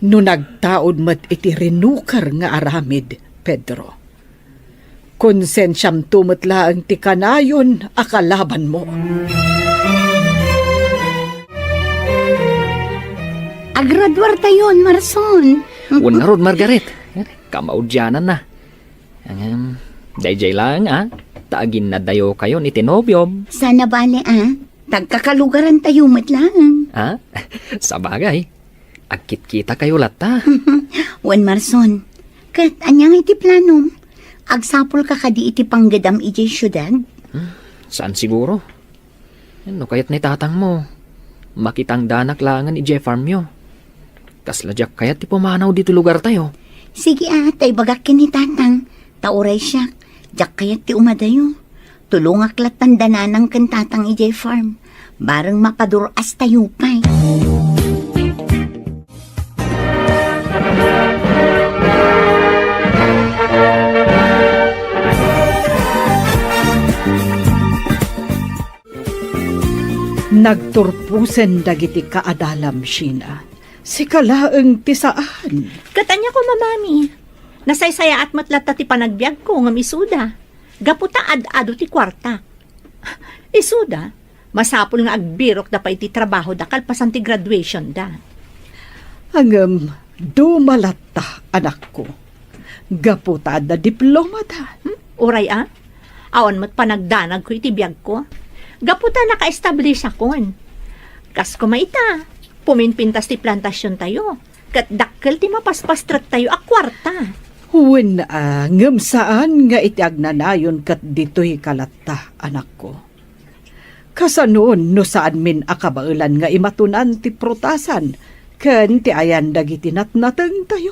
no nagtaud met iti rinuker nga aramid, Pedro. Konsensiamto met laeng ti kanayon a kalabanmo. Agraduartayon, Marson. Wen ngarud, Margaret. Kamaudiananna. Ngem, daydiay laeng a, ta aginnadayokayon iti nobiom. Sana bale a, tagkakalugarantayo met laeng. Ha? Sabagay. Agkitkitakayo latta. Wen, Marson, ket ania nga iti planom? Agsapulka kadi iti panggedam idiay siudad? Hmm, saan siguro? No kayat ni tatangmo, Makitangdanak laengen idiay farmyo. Kasla diak kayat ti pumanaw ditoy lugartayo. Sige a, ta ibagak ken ni Tatang, ta uray siak, diak kayat ti umadayo. Tulongak lattan da Nanang ken Tatang idiay farm. Bareng mapadur-astayo pay. Nagturposen dagiti kaadalam, Sheena. Sika laeng ti saan. Ket ania koma, Mami? Nasaysayaat met latta ti panagbiagko ngem isuda. Gapu ta ad-adu ti kuarta. Isuda, masapul nga agbirokda pay iti trabahoda kalpasan ti graduationda. Ngem, duma latta, anakko. Gapu ta adda diplomada. Hmm? Uray a? Awan met panagdanagko iti biagko. Gapu ta naka-establishakon. Kas koma ita, puminpintas ti plantasiontayo, ket dakkel ti mapaspastrektayo a kuarta. Wen a, ngem saan nga iti agnanayon ket ditoyka latta, anakko. Kasanon no saanmin a kabaelan nga imatunan ti prutasan ken ti ayan dagiti natnatengtayo?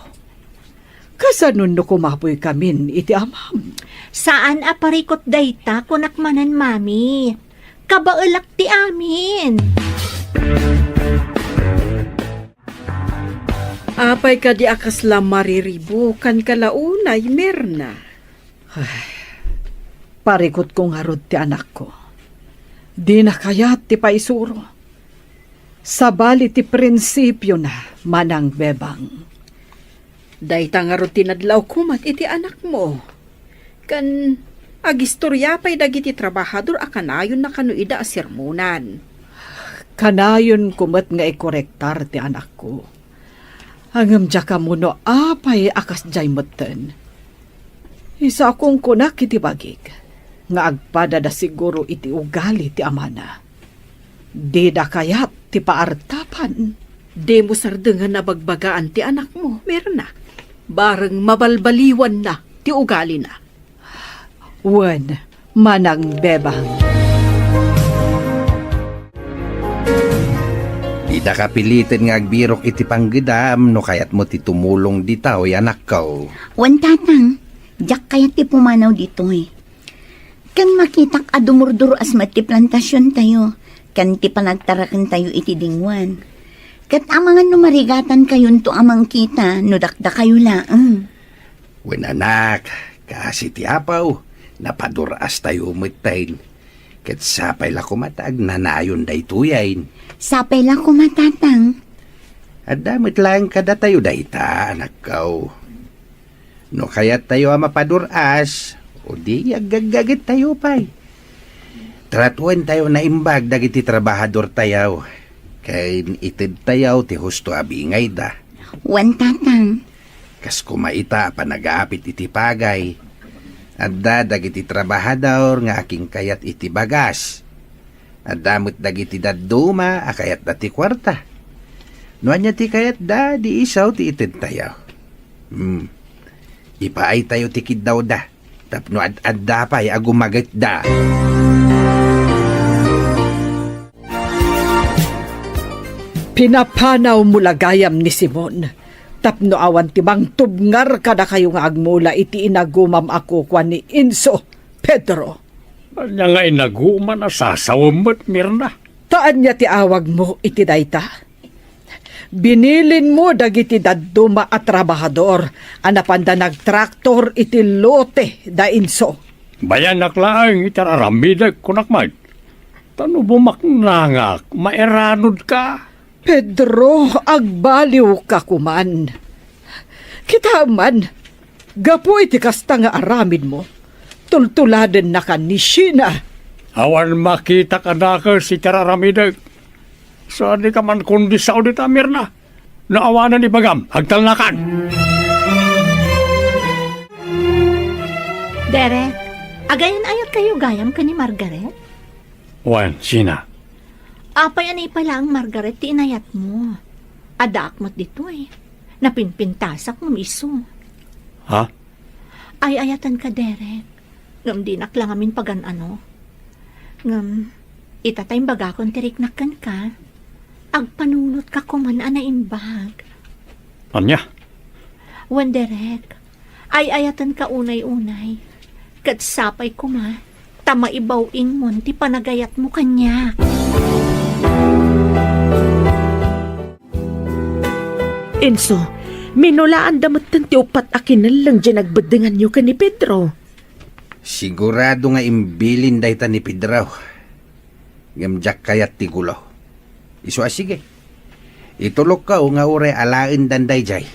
Kasanon no kumapoykamin iti amam? Saan a parikut dayta, kunak manen, Mami. Kabaelak ti amin. Apay kadi a kasla mariribukanka la unay, Mirna? Ay, parikutko ngarud ti anakko. Dina kayat ti paisuro. Sabali ti prinsipiona, Manang Bebang. Dayta ngarud ti nadlawko met iti anakmo. Ken agistoria pay dagiti trabahador a kanayonna kano ida a sermonan. Kanayonko met nga ikorektar ti anakko. Ngem diak ammo no apay a kasdiay metten. Isu a kunkunak iti bagik nga agpadada siguro iti ugali ti amana. Dida kayat ti paartapan. Dimo sardengen a bagbagaan ti anakmo, Mirna. Bareng mabalbaliwanna ti ugalina. Wen, Manang Bebang. Didaka piliten nga agbirok iti panggedam no kayatmo ti tumulong ditoy, anakko. Wen, Tatang, diak kayat ti pumanaw ditoy. Ken makitak a dumurdur-as met ti plantasiontayo, ken ti panagtarakentayo iti dingoan. Ket amangan no marigatankayon a mangkita no dakdakayo laeng. Wen, anak, kaasi ti apaw, napadur-astayo metten. Ket sapay la koma ta agnanayon daytoyen. Sapay la koma, Tatang. Adda met laeng kadatayo dayta, anakko. No kayattayo a mapadur-as, o di aggaggagettayo pay. Tratuentayo naimbag dagiti trabahadortayo, ken itedtayo ti husto a bingayda. Wen, Tatang. Kas koma ita a panagapit iti pagay, adda dagiti trabahador nga akinkayat iti bagas. Adda met dagiti dadduma a kayatda ti kuarta. No ania ti kayatda, di isu ti itedtayo. Hmm. Ipaaytayo ti kiddawda tapno ad-adda pay a gumagetda. Pinapanawmo la gayam ni Simon tapno awan ti mangtubngar kadakayo nga agmula iti inagumam a kukua ni Enzo, Pedro. Ania nga inagumam a sasawem met, Mirna? Ta ania ti awagmo iti dayta? Binilinmo dagiti dadduma a trabahador a napanda nagtraktor iti lote da Enzo. Bayanak laeng iti ar-aramidek, kunak met. Ta no bumaknangak, mairanudka. Pedro, agbaliwka koman. Kitaem man, gapu iti kasta nga aramidmo, tultuladennaka ni Sheena. Awan makitak a nakes iti ar-aramidek. Sadika man kundi sao dita, Mirna. No awanen ibagam, agtalnakan. Derek, agayan-ayatkayo gayam ken ni Margaret? Wen, Sheena. Apay a naipaay laeng Margaret ti inayatmo? Addaak met ditoy. Napinpintasak ngem isu. Ha? Ay-ayatenka, Derek. Ngem dinak la ngamin pagan-ano. Ngem, ita ta imbagakon ti riknak kenka. Agpanunotka koman a naimbag. Ania? Wen, Derek, ay-ayatenka unay-unay. Ket sapay koma, ta maibaw-ingmon ti panagayatmo kaniak. Enzo, minulaanda metten ti uppat a kinelleng diay nagbeddenganyo ken ni Pedro. Sigurado nga imbilin dayta ni Pedro. Ngem diak kayat ti gulo. Isu a sige. Itulokko nga uray alaendan daydiay.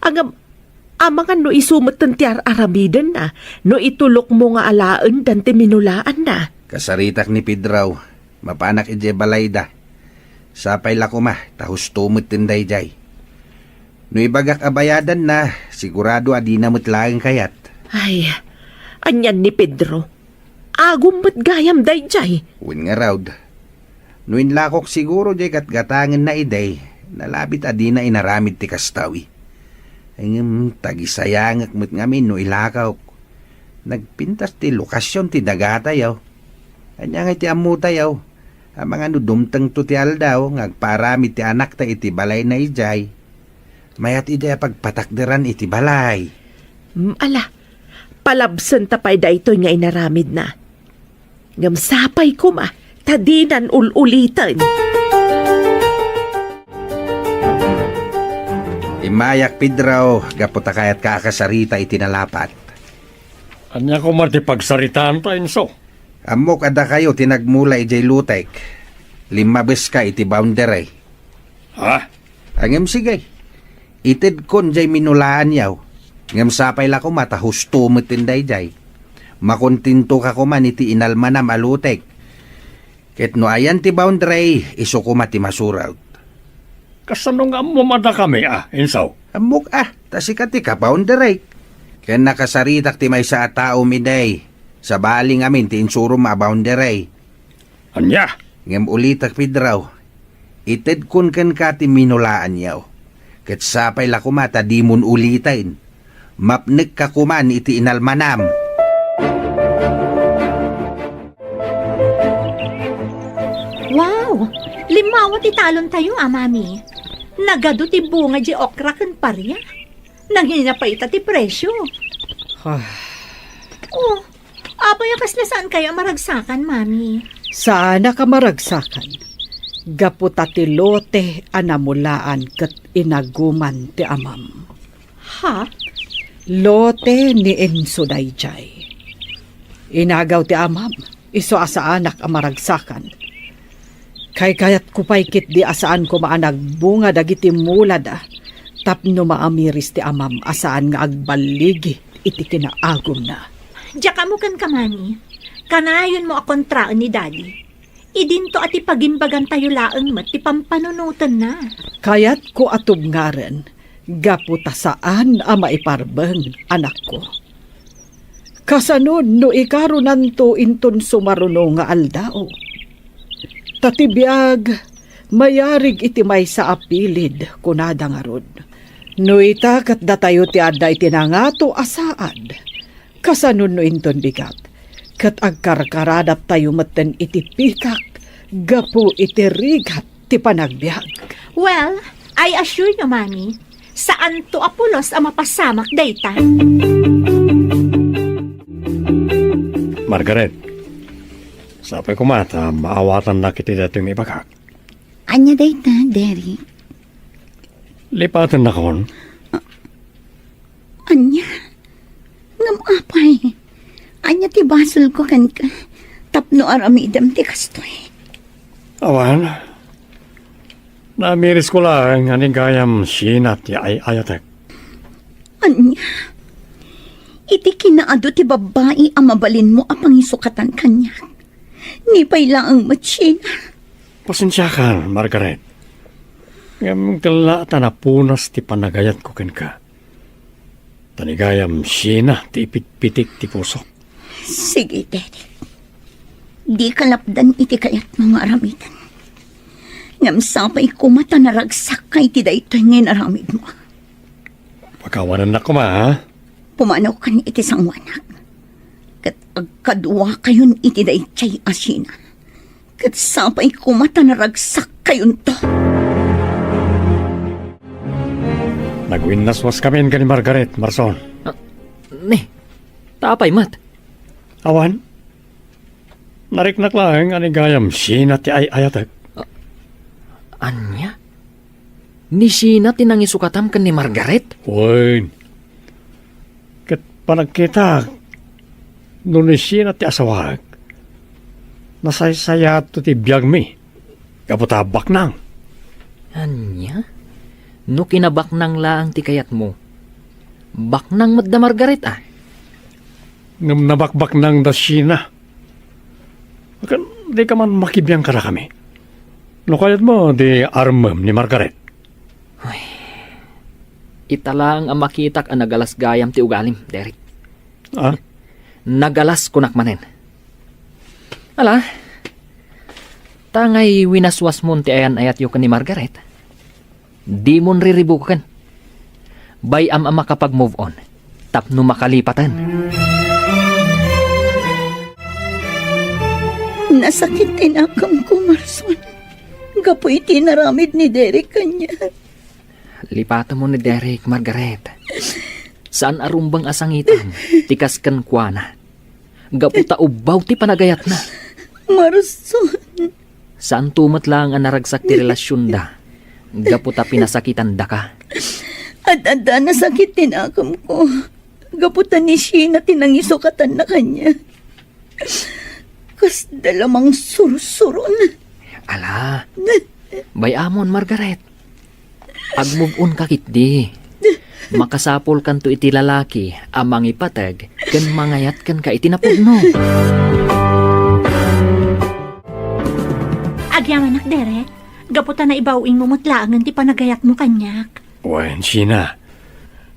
Ngem, amangan no isu metten ti ar-aramidenna, no itulokmo nga alaendan ti minulaanna. Kasaritak ni Pedro, mapanak idiay balayda. Sapay la koma, ta husto metten daydiay. No ibagak a bayadanna, sigurado a dina met laeng kayat. Ay, anian ni Pedro? Agum met gayam daydiay. Wen ngarud, no inlakok siguro diay gatgatangenna idi, nalabit a dina inaramid ti kastoy. Ngem tagisayangek met ngamin no ilakok. Nagpintas ti lokasion ti dagatayo. Ania ngay ti ammotayo? Amangan no dumtengto ti aldaw nga agpaaramid ti anakta iti balayna idiay, mayat idiay a pagpatakderan iti balay. Mm, ala, palabsenta pay daytoy nga inaramidna. Ngem sapay koma, ta dinan ul-uliten. Immayak, Pedro, gapu ta kayatka a kasarita iti nalapat. Ania koma ti pagsaritaanta, Enzo? Ammok a dakayo ti nagmula idiay lotek. Limmabeska iti boundary. Ha? Ngem sige, itedkon diay minulaanyo. Ngem sapay la koma ta husto metten daydiay. Makontentoka koman iti inalmanam a lotek. Ket no ayan ti boundary, isu koma ti masurot. Kasano nga ammom a dakami, a, Enzo? Ammok a, ta sika ti ka-boundary. Ken nakasaritak ti maysa a taom idi, sabali ngamin ti insurom a boundary. Ania? Ngem ulitek, Pedro, itedkon kenka ti minulaanyo. Ket sapay la koma ta dimon uliten. Mapnekka koman iti inalmanam. Wow! Limmawa ti talontayo, a, Mami. Nagadu ti bunga diay okra ken paria. Nangina pay ita ti presio. Ah. Oh, apay a kasla saankayo a maragsakan, Mami? Saanak a maragsakan. Gapu ta ti lote a namulaan ket inaguman ti amam. Ha? Lote ni Enzo daydiay. Inagaw ti amam, isu a saanak a maragsakan. Kaykayatko pay ketdi a saan koma a nagbunga dagiti mulada tapno maamiris ti amam a saan nga agballigi iti kinaagumna. Diak ammo kenka, Mami. Kanayonmo a kontraen ni Daddy. Idinto a ti pagimbagantayo laeng met ti pampanunotenna. Kayatko a tubngaren gapu ta saan a maiparbeng, anakko. Kasano no ikarunanto inton sumaruno nga aldaw? Ta ti biag, mayarig iti maysa a pilid, kunada ngarud. No ita ket datayo ti adda iti nangato a saad, kasano no inton bigat, ket agkarkaradattayo metten iti pitak gapu iti rigat ti panagbiag. Well, I assure you, Mami, saanto a pulos a mapasamak dayta. Margaret, sapay koma ta maawatannak iti daytoy nga ibagak. Ania dayta, Derek? Lipatennakon. Ania? Ngem apay, ania ti basolko kenka tapno aramidem ti kastoy? Awan. Naamirisko laeng a ni gayam Sheena ti ay-ayatek. Ania? Iti kinaadu ti babbai a mabalinmo a pangisukatan kaniak. Ni pay laeng met Sheena. Pasensiakan, Margaret. Ngem kella ta napunas ti panagayatko kenka. Ta ni gayam Sheena ti ipitpitik ti pusok. Sige, Derek. Dika lapdan iti kayatmo nga aramiden. Ngem sapay koma ta naragsakka iti daytoy nga inaramidmo. Pakawanennak koma, ha? Pumanawkan iti sangoanak. Ket agkaduakayon iti daydiay a Sheena. Ket sapay koma ta naragsakkayonto. Nagwinnaswaskamin ken ni Margaret, Marson. Ah, ni, ta apay met? Awan. Nariknak laeng a ni gayam Sheena ti ay-ayatek. Ah, ania? Ni Sheena ti nangisukatam ken ni Margaret? Wen. Ket panagkitak, no ni Sheena ti asawaek, nasaysayaatto ti biagmi gapu ta baknang. Ania? No kinabaknang laeng ti kayatmo, baknang met da Margaret, a? Ngem nabakbaknang da Sheena. Ken dika man makibiang kadakami. No kayatmo, di armem ni Margaret. Ay, ita laeng a makitak a nagalas gayam ti ugalim, Derek. Ah? Nagalas kunak manen. Ala, ta ngay winaswasmon ti ayan-ayatyo ken ni Margaret. Dimon riribuken. Bay-am a makapag-move on tapno makalipaten. Nasakit ti nakemko, Marson, gapu iti inaramid ni Derek kaniak. Lipatem ni Derek, Margaret. Saan a rumbeng a sangitam ti kas kenkuana. Gapu ta ubbaw ti panagayatna. Marson. Saanto met laeng a naragsak ti relasionda gapu ta pinasakitandaka. Ad-adda nasakit ti nakemko gapu ta ni Sheena ti nangisukatanna kaniak. Kasda la mangsursuron. Ala, bay-amon, Margaret. Ag-move on ka ketdi. Makasapulkanto iti lalaki a mangipateg ken mangayat kenka iti napudno. Agyamanak, Derek. Gapu ta naibaw-ingmo met laengen ti panagayatmo kaniak. Wen, Sheena,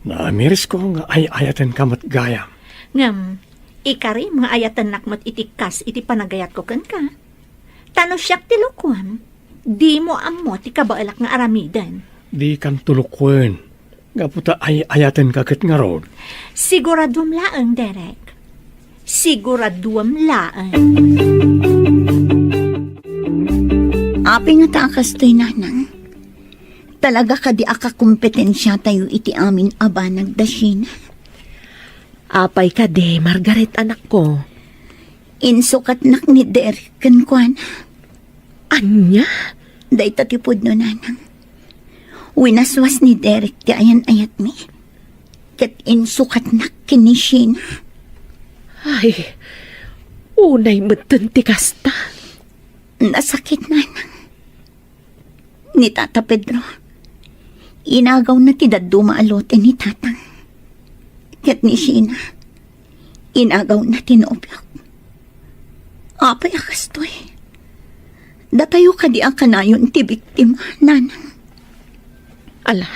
naamirisko nga ay-ayatenka met gayam. Ngem, ikarim nga ayatennak met iti kas iti panagayatko kenka. Ta no siak ti lukuem, dimo ammo ti kabaelak nga aramiden. Dikanto lukuen, gapu ta ay-ayatenka ket ngarud. Siguraduem laeng, Derek. Siguraduem laeng. Apay ngata a kastoy, Nanang? Talaga kadi a kakompetensiatayo iti amin a banag da Sheena? Apay kadi, Margaret, anakko? Insukatnak ni Derek kenkuana. Ania? Dayta ti pudno, Nanang. Winaswas ni Derek ti ayan-ayatmi. Ket insukatnak ken ni Sheena. Ay, unay metten ti kasta. Nasakit, Nanang. Ni Tata Pedro, inagawna ti dadduma a lote ni Tatang. Ket ni Sheena, inagawna ti nobiok. Apay a kastoy? Datayo kadi a kanayon ti biktima, Nanang? Ala,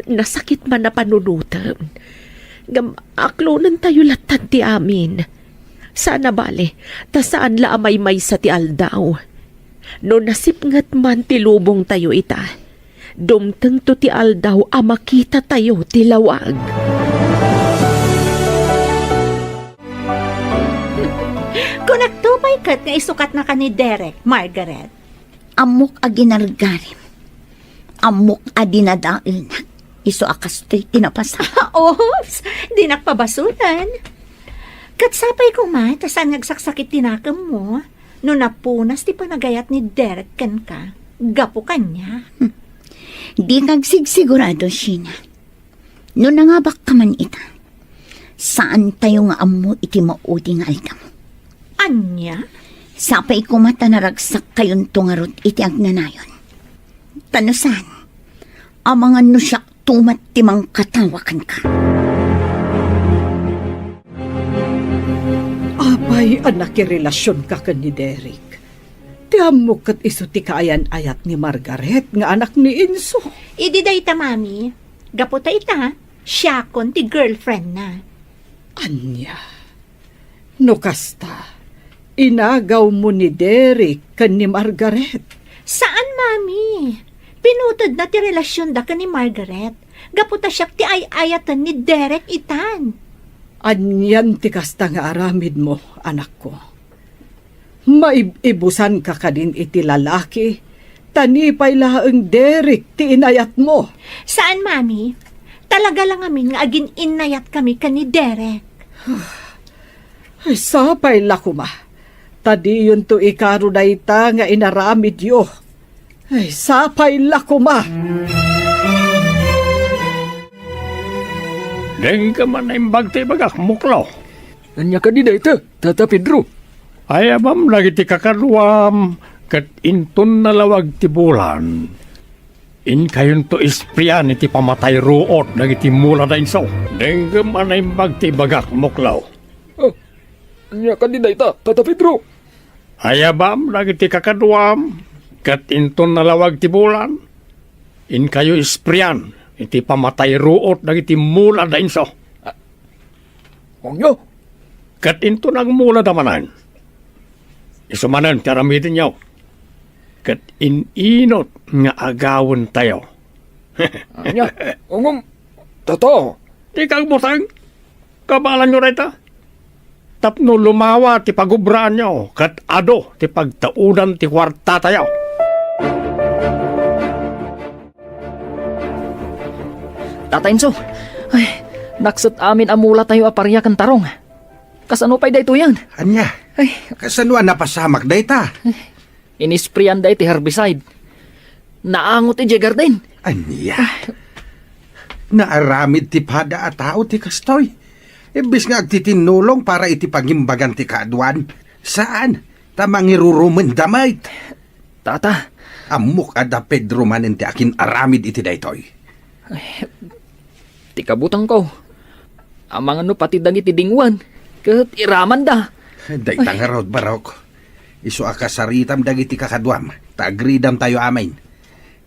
nasakit man a panunotem. Ngem aklonentayo lattan ti amin. Saan a bale, ta saan la a maymaysa ti aldaw. No nasipnget man ti lubongtayo ita, dumtengto ti aldaw a makitatayo ti lawag. Kunakto pay ket nga isukatnaka ni Derek, Margaret. Ammok a ginargarim. Ammok a dinadaelnak isu a kastoy ti napasamak. Oops! Dinak pabasolen. Ket sapay koma ta saan nga agsaksakit ti nakemmo no napunas ti panagayat ni Derek kenka gapu kaniak. Hmm. Dika agsigsigurado, Sheena. No nangabakka man ita, saantayo nga ammo iti maudi nga aldaw. Ania? Sapay koma ta naragsakkayonto ngarud iti agnanayon. Ta no saan, amangan no siakto met ti mangkatawa kenka. Apay a nakirelasionka ken ni Derek? Ti ammok ket isu ti kaayan-ayat ni Margaret nga anak ni Enzo. Idi dayta, Mami, gapu ta ita, siakon ti girlfriendna. Ania? No kasta, inagawmo ni Derek ken ni Margaret? Saan, Mami. Pinutedna ti relasionda ken ni Margaret gapu ta siak ti ay-ayaten ni Derek itan. Anian ti kasta nga aramidmo, anakko? Maib-ibusanka kadin iti lalaki, ta ni pay laeng Derek ti inayatmo. Saan, Mami. Talaga la ngamin nga agin-innayatkami ken ni Derek. Ay, sapay la koma. Ta diyonto ikaro dayta nga inaramidyo. Ay, sapay la koma. Dengngem a naimbag ti ibagak, Muklo. Ania kadi dayta, Tata Pedro? Ayabam dagiti kakaduam, ket inton nalawag ti bulan, inkayonto isprian iti pamatay ruot dagiti mula da inso. Dengngem a naimbag ti ibagak, Muklo. Ah, ania kadi dayta, Tata Pedro? Ayabam dagiti kakaduam, ket inton nalawag ti bulan, inkayo isprian iti pamatay ruot dagiti mula da inso. Ania? Ket inton agmulada manen, isu manen ti aramidenyo, ket in-inut nga agawentayo. Ania? Ngem, Tata. Dika agbuteng. Kabaelanyo dayta. Tapno lumawa ti pagubraanyo ket adu ti pagtaudan ti kuartatayo. Tata Enzo, ay, nakset amin a mulatayo a paria ken tarong. Kasano pay daytoyen? Ania? Ay. Kasano a napasamak dayta? Inisprian da iti herbicide. Naangot idiay garden. Ania? Naaramid ti pada a tao ti kastoy. Imbes nga agtitinnulong para iti pangimbagan ti kaaduan, saan, ta mangirurumenda met. Tata. Ammok a da Pedro manen ti akin-aramid iti daytoy. Ay, ti kabutengko, amangan no pati dagiti dingwen ket iramanda. Dayta ngarud, Barok. Isu a kasaritam dagiti kakaduam, ta agridamtayo amin.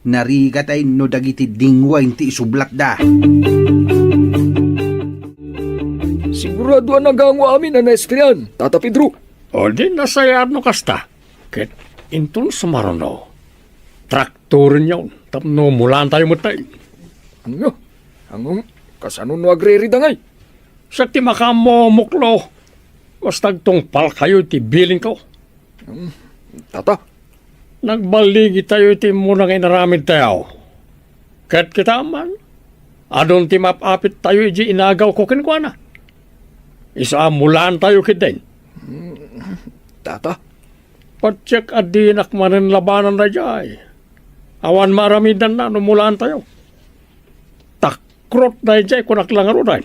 Narigat ay no dagiti dingwen ti isublatda. Sigurado a nagango amin a naesprian, Tata Pedro. O di nasayaat no kasta. Ket inton sumaruno, traktorenyon tapno mulaantayo met tay. Ania? Ngem, kasano no agririda ngay? Siak ti makaammo, Muklo. Basta agtungpalkayo iti bilinko. Hmm, Tata. Nagballigitayo iti immuna nga inaramidtayo. Ket kitaem man, adun ti maap-apittayo idiay inagawko kenkuana. Isu a mulaantayo ketdin. Hmm, Tata. Patiek a dinak manen labanan daydiay. Awan maaramidanna no mulaantayo. Takrot daydiay, kunak la ngaruden.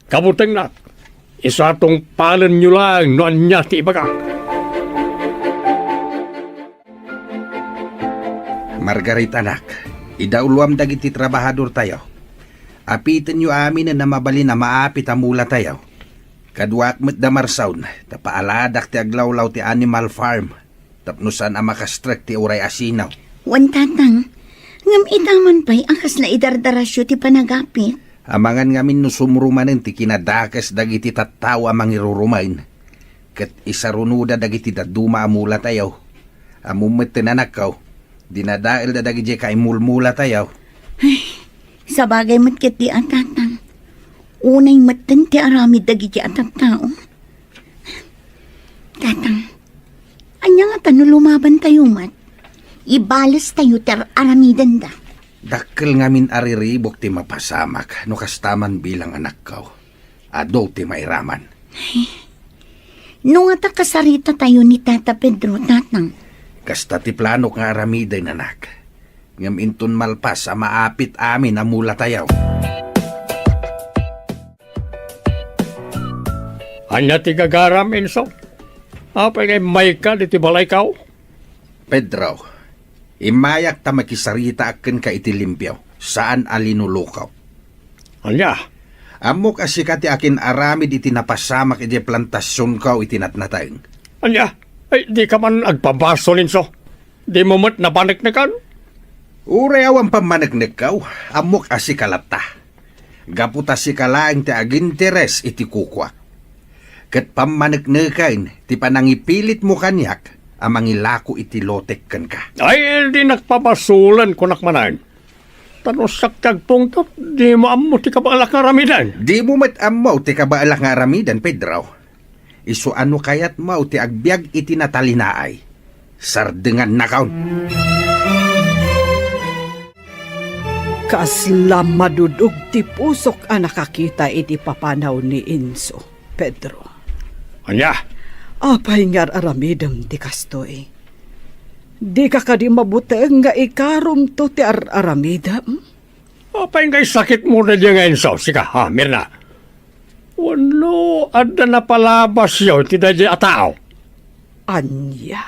Kabutengnak, isu a tungpalenyo laeng no ania ti ibagak. Margaret, anak, idauloam dagiti trabahadortayo. Apitenyo aminen a mabalin a maapit a mulatayo. Kaduak met da Marsaon, ta paaladak ti aglawlaw ti animal farm tapno saan a makastrek ti uray asino. Wen, Tatang, ngem ita man pay a kasla idardarasyo ti panagapit? Amangan ngamin no sumro manen ti kinadakes dagiti tattao a mangirurumen, ket isarunoda dagiti dadduma a mulatayo. Ammom met ti anakko, dinadaelda dagidiay kaimulmulatayo. Ay, sabagay met ketdi a, Tatang. Unay metten ti aramid dagiti a tattao. Tatang, ania ngata no lumabantayo met? Ibalestayo ti ar-aramidenda. Dakkel ngamin a riribuk ti mapasamak no kasta man bilang anakko. Adu ti mairaman. No ngata kasaritatayo ni Tata Pedro, Tatang. Kasta ti planok nga aramiden, anak. Ngem inton malpas a maapit amin a mulatayo. Ania ti gagaram, Enzo? Apay nga immayka ditoy balayko? Pedro, immayak ta makisaritaak kenka iti limpio, saan a linuloko. Ania? Ammok a sika ti akin-aramid iti napasamak idiay plantasionko iti natnateng. Ania? Ay, dika man agpabasol, Enzo. Dimo met napaneknekan? Uray awan pammaneknekko, ammok a sika latta. Gapu ta sika laeng ti aginteres iti kukuak. Ket pammanekneken ti panangipilitmo kaniak a mangilako iti lotek kenka. Ay, dinak pabasolen, kunak manen. Ta no siak ti agpungtot, dimo ammo ti kabaelak nga aramiden. Dimo met ammo ti kabaelak nga aramiden, Pedro. Isu a no kayatmo ti agbiag iti natalinaay, sardengannakon. Kasla madudog ti pusok a nakakita iti papanaw ni Enzo, Pedro. Ania? Apay nga ar-aramidem ti kastoy? Dika kadi mabuteng nga ikarumto ti ar-aramidem? Apay nga isakitmo daydiay nga Enzo, sika, ha, Mirna? Wenno, adda napalabasyo iti daydiay a tao? Ania?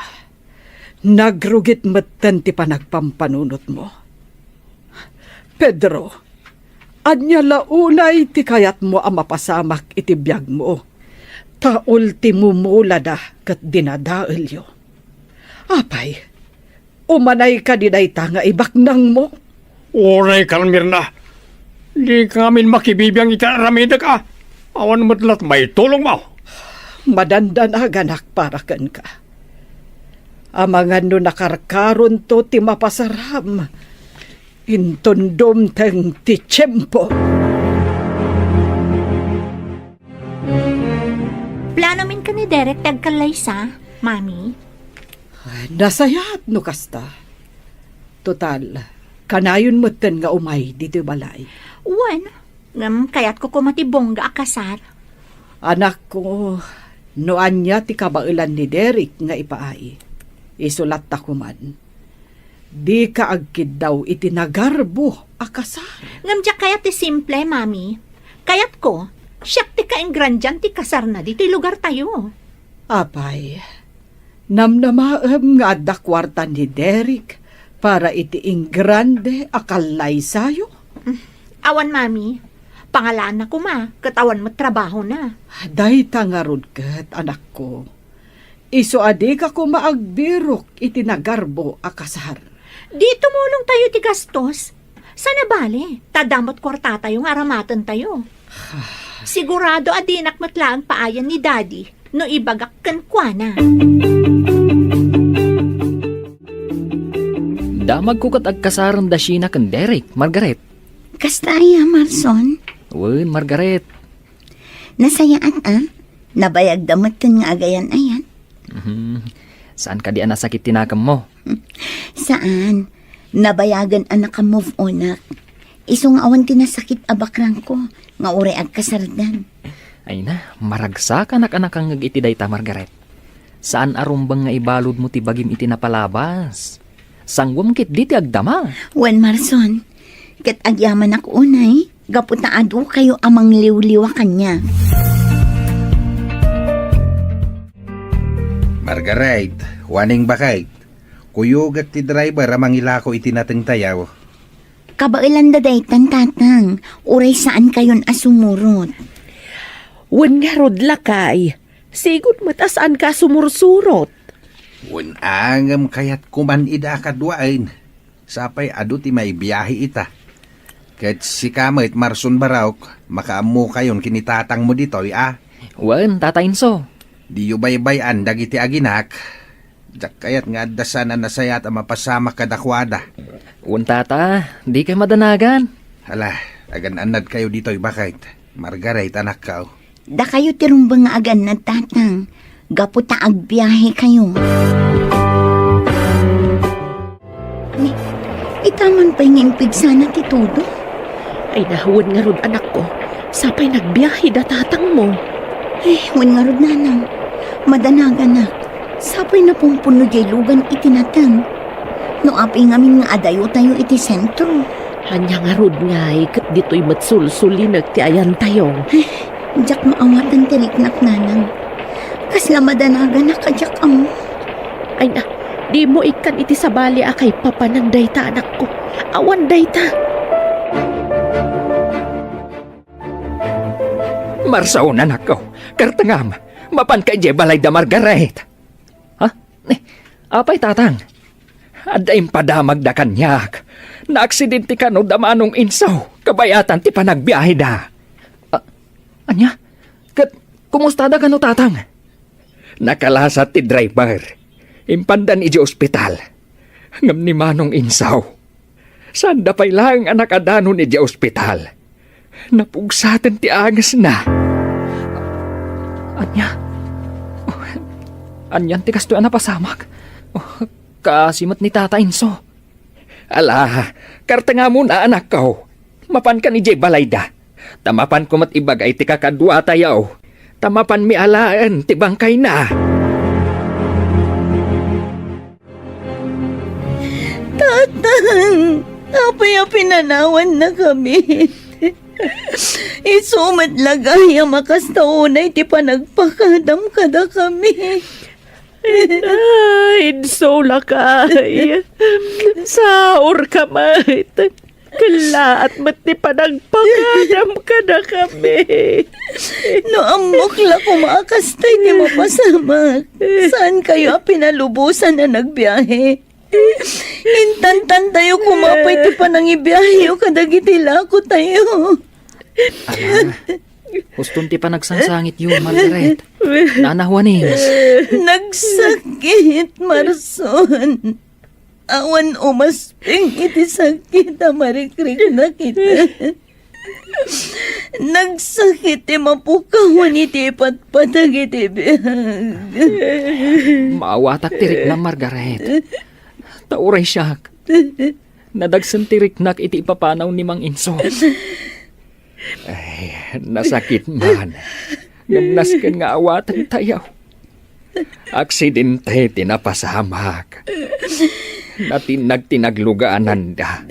Nagrugit metten ti panagpampanunotmo. Pedro, ania la unay ti kayatmo a mapasamak iti biagmo? Ta ultimo mulada ket dinadaelyo. Apay, umanay kadi dayta nga ibaknangmo? Uray kan, Mirna. Dika ngamin makibibiang iti aramidek a. Awan met la't maitulongmo. Madandanaganak para kenka. Amangan no nakarkaronto ti mapasaram, inton dumteng ti tiempo. Plano min ken ni Derek ti agkallaysa, Mami? Ay, nasayaat no kasta. Total, kanayon metten nga umay ditoy balay. Wen, ngem kayatko koma ti bongga a kasar. Anakko, no ania ti kabaelan ni Derek nga ipaay, isu latta koman. Dika agkiddaw iti nagarbo a kasar. Ngem diak kayat ti simple, Mami. Kayatko, siak ti kaingrandian ti kasarna ditoy lugartayo. Apay, namnamaem nga adda kuarta ni Derek para iti ingrande a kallaysayo? Awan, Mami. Pangalaanna koma, ket awan met trabahona. Dayta ngarud ket, anakko. Isu a dika koma agbirok iti nagarbo a kasar. Di tumulongtayo ti gastos. Saan a bale, ta adda met kuartatayo nga aramatentayo. Sigurado a dinak met laeng paayan ni Daddy no ibagak kenkuana. Damagko ket agkasaren da Sheena ken Derek, Margaret. Kasta aya, Marson? Wen, Margaret. Nasayaat, a? Nabayagda metten nga agayan-ayan. Mhm. Saan kadi a nasakit ti nakemmo? Saan. Nabayagen a naka-move on-ak. Isu nga awan ti nasakit a bakrangko nga uray agkasardan. Ay na, maragsakanak a nakangngeg iti dayta, Margaret. Saan a rumbeng nga ibaludmo ti bagim iti napalabas. Sanguem ketdi ti agdama. Wen, Marson, ket agyamanak unay, gapu ta adu kayo a mangliwliwa kaniak. Margaret, Juaning Bakay, kuyogek ti driver a mangilako iti natengtayo. Kabaelanda daytan, Tatang, uray saan kayon a sumurot. Wen ngarud, lakay, sigud met a saan ka a sumursurot. Wen, ngem kayat koman ida a kaduaen. Sapay adu ti maibiahe ita. Ket sika met, Marson Barok, makaammo kayon ken ni tatangmo ditoy, a? Wen, Tata Enzo. Diyo baybay-an dagiti aginak. Diak kayat nga adda saan a nasayaat a mapasamak kadakuada. Wen, Tata, dikay madanagan. Hala, agan-annadkayo ditoy, Bakay. Margaret, anakko. Dakayo ti rumbeng nga agannad, Tatang, gapu ta agbiahekayo. Ni, ita man pay nga impigsana ti tudo? Ay, na, wen ngarud, anakko. Sapay nagbiahe da tatangmo. Ay, wen ngarud, Nanang. Madanaganak. Sapay napumpuno diay lugan iti nateng. No apay ngamin nga adayotayo iti sentro. Ania ngarud ngay ket ditoy met sulsulinek ti ayantayo? Eh, diak maawatan ti riknak, Nanang. Kasla madanaganak a diak ammo. Ay na, dimo ikkan iti sabali a kaipapanan dayta, anakko. Awan dayta. Marson, anakko, kartengam, mapanka idiay balay da Margaret. Ha? Eh, apay, Tatang? Adda impadamagda kaniak. Naaksidente kano da Manong Insaw, kabayatan ti panagbiaheda. Ah, ania? Ket, kumustada kano, Tatang? Nakalasat ti driver. Impandan idiay ospital. Ngem ni Manong Insaw, saanda pay laeng a nakadanon idiay ospital. Napugsaten ti angesna. Ania? Anian ti kastoy a napasamak? Oh, kaasi met ni Tata Inso. Ala, kartengamon a anakko. Mapankan idiay balayda. Ta mapanko met ibagay ti kakaduatayo. Ta mapanmi alaen ti bangkayna. Tatang, apay a pinanawannakami? Isu met la gayam a kasta unay ti panagpakadam kadakami. Ina, insulakay. Saurka met. Kellaat met ti panagpakadam kadakami. No ammok la koma a kasta ti mapasamak, saankayo a pinalubosan a nagbiahe. Intantantayo koma pay ti panangibiaheyo kadagiti lakotayo. Ala, huston ti panagsangsangityo, Margaret. Nana Juanes. Nagsakit, Marson. Awan umasping iti sakit a marikriknak ita. Nagsakit ti mapukawan iti ipatpatag iti biag. Maawatak ti riknam, Margaret. Ta uray siak, nadagsen ti riknak iti ipapanaw ni Mang Inso. Ay, nasakit man. Ngem nasken nga awatentayo. Aksidente ti napasamak. Natinnag ti naglugaananda.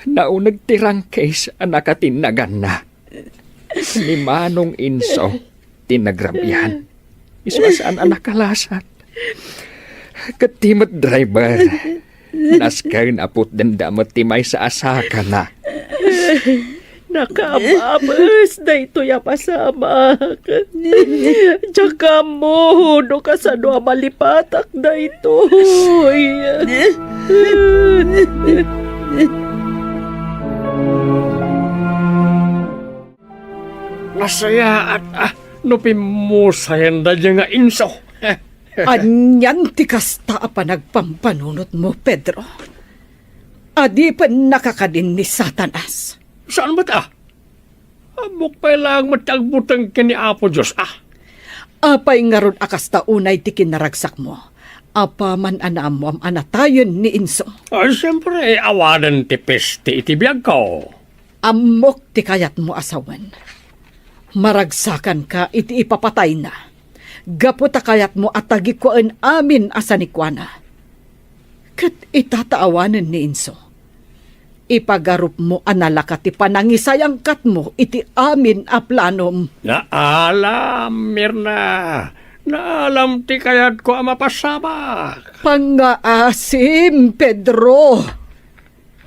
Nauneg ti rangkis a nakatinnaganna. Ni Manong Inso ti nagrabian. Isu a saan a nakalasat. Ket ti met driver, nasken a putdenda met ti maysa a sakana. Nakaababes daytoy a pasamak. Diak ammo no kasano a malipatak daytoy. Nasayaat, ah, no pimmusayanda diay nga Inso. Anian ti kasta a panagpampanunotmo, Pedro? Adipen nakakadin ni Satanas? Saan met, ah? Ammok pay laeng met ti agbuteng ken ni Apo Dios, ah. Apay ngarud a kasta unay ti kinaragsakmo? Apaman a naammoam a natayen ni Inso. Ay, siempre, awanen ti peste iti biagko. Ammok ti kayatmo a sawen. Maragsakanka iti ipapatayna, gapu ta kayatmo a tagikuaen amin a sanikuana. Ket ita ta awanen ni Inso, ipagarupmo a nalaka ti panangisayangkatmo iti amin a planom. Naalam, Mirna. Naalam ti kayatko a mapasamak. Pangngaasim, Pedro.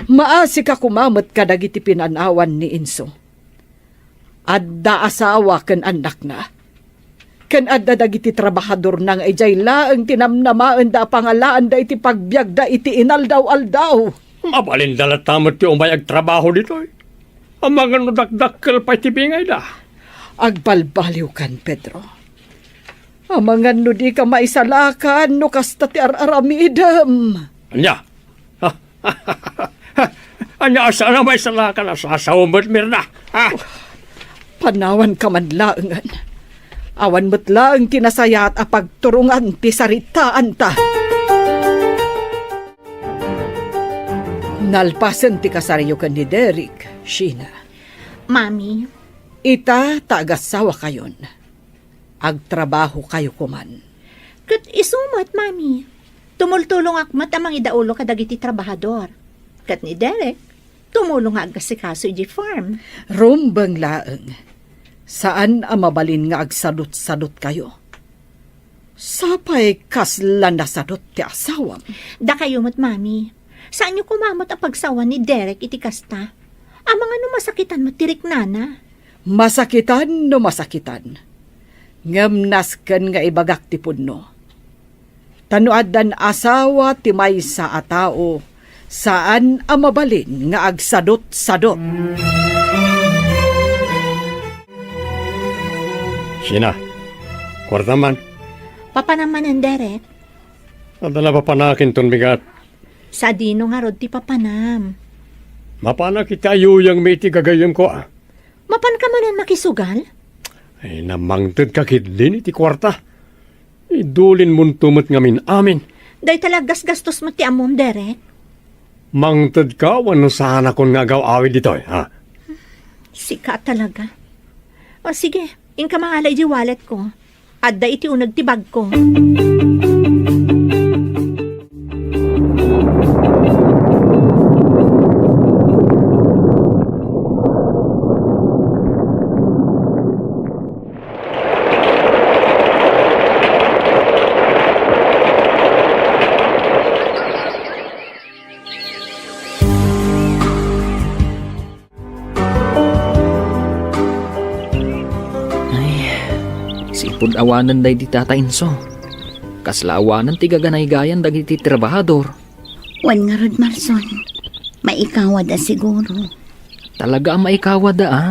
Maasika koma met kadagiti pinanawan ni Inso. Adda asawa ken annakna. Ken adda dagiti trabahadorna nga idiay laeng ti namnamaenda a pangalaanda iti pagbiagda iti inaldaw-aldaw. Mabalinda latta met ti umay agtrabaho ditoy. Amangan no dakdakkel pay ti bingayda. Agbalbaliwkan, Pedro. Amangan no dika maisalakan no kasta ti ar-aramidem. Ania? Ania a saan a maisalakan a sasaom met, Mirna? Ha? Panawanka man laengen. Awan met laeng ti nasayaat a pagturongan ti saritaanta. Nalpasen ti kasaryo ken ni Derek, Sheena. Mami. Ita ta agasawakayon. Agtrabahokayo koman. Ket isu met, Mami. Tumultulongak met a mangidaulo kadagiti trabahador. Ket ni Derek, tumulong nga agasikaso idiay farm. Rumbeng laeng. Saan a mabalin nga agsadutsadutkayo. Sapay kasla nasadut ti asawam. Dakayo met, Mami. Saanyo koma met a pagsawan ni Derek iti kasta. Amangan no masakitan met ti riknana. Masakitan no masakitan. Ngem nasken nga ibagak ti pudno. Ta no addan asawa ti maysa a tao, saan a mabalin nga agsadutsadut. Sheena, kuarta man. Papanam manen, Derek. Adda napapanakinton bigat. Sadino ngarud ti papanam? Mapanak iti ayuyangmi iti gagayyemko, a. Mapanka manen makisugal? Ay, namangtedka ketdin iti kuarta. Idulinmonto met ngamin amin. Dayta la gasgastos met ti ammom, Derek. Mangtedka wenno saanakon nga agaw-awid ditoy, ha? Sika talaga. O sige, inka mangala iti wallet ko. Adda iti uneg ti bagko. Ay, sipud awanen daydi Tata Inso. Kasla awanen ti gaganaygayan dagiti trabahador. Wen ngarud, Marson, maikawada siguro. Talaga a maikawada, a?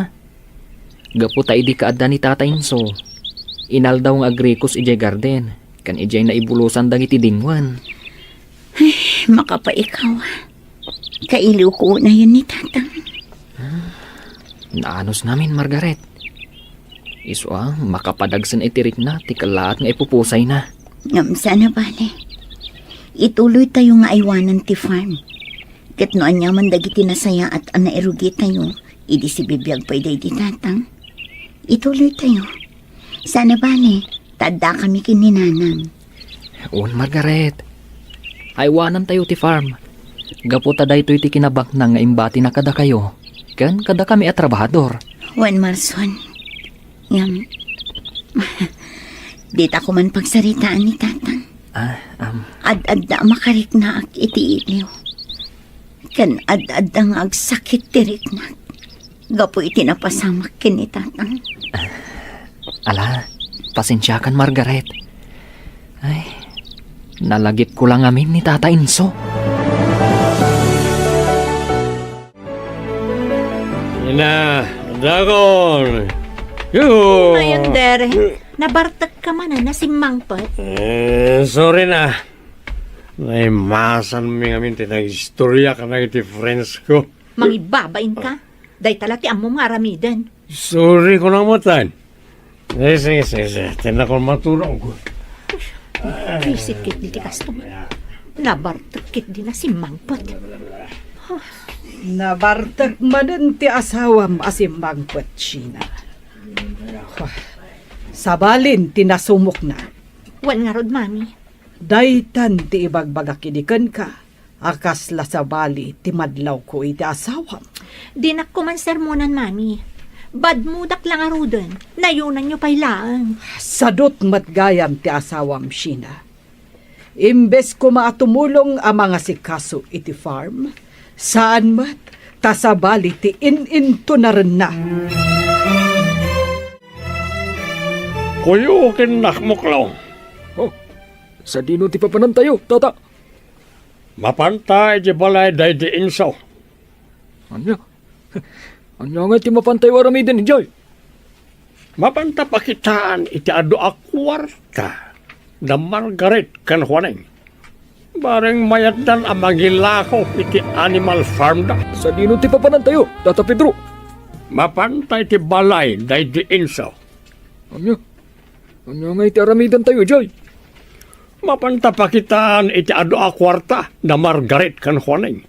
Gapu ta idi kaadda ni Tata Inso, inaldaw nga agrikos idiay garden, ken idiay naibulosan dagiti dingwen. Ay, makapaikaw. Kailiwko unayen ni Tatang. Naanus ngamin, Margaret. Isu a, makapadagsen iti rikna ti kellaat nga ipupusayna. Ngem saan a bale. Ituloytayo nga aywanen ti farm. Ket no aniaman dagiti nasayaat a nairugitayo, idi sibibiag pay daydi Tatang, ituloytayo. Saan a bale, ta addakami ken ni Nanang. Wen, Margaret. Aywanantayo ti farm. Gapu ta daytoy ti kinabaknang nga imbatina kadakayo ken kadakami a trabahador. Wen, Marson. Ngem, dita ko man pagsaritaan ni Tatang. Ah, um. Ad-adda a makariknaak iti iliw. Ken ad-adda nga agsakit ti riknak gapu iti napasamak ken ni Tatang. Ala, pasensiakan, Margaret. Ay, nalagipko la ngamin ni Tata Inso. Ina, dakon. Yuhu! Ngayon, Dere, nabartek ka man a nasimmangpet. Eh, sorry na. Naimasanmi ngamin ti nagistorya kadagiti friends ko. Mangibabain ka. Dayta la ti ammom nga aramiden. Sorry ko na matan. Eh, sige, sige, sige. Tinakon maturog. Visit kit di ti customer. Nabartek kit di nasimmangpet. Nabartek manen ti asawam a simmangpet, Sheena. Sabalin ti nasumokna. Wen ngarud, Mami. Daytan ti ibagbagak idi kenka. A kasla sabali ti madlawko iti asawam. Dinak koman sermonan, Mami. Badmodak la ngaruden, nayonanyo pay laeng. Sadut met gayam ti asawam, Sheena. Imbes koma a tumulong a mangasikaso iti farm, saan met ta sabali ti in-intunarenna. Kuyo ken nakmuklo. Oh, sadino ti papanantayo, Tata? Mapanta iti balay daydi Inso. Ania? Ania ngay ti mapantayo aramiden idiay? Mapanta pakitaan iti adu a kuarta da Margaret ken Juaning. Bareng mayatdan a mangilako iti animal farm da. Sadino ti papanantayo, Tata Pedro? Mapanta iti balay daydi Inso. Ania? Ania ngay ti aramidentayo idiay? Mapanta pakitaan iti adu a kuarta da Margaret ken Juaning.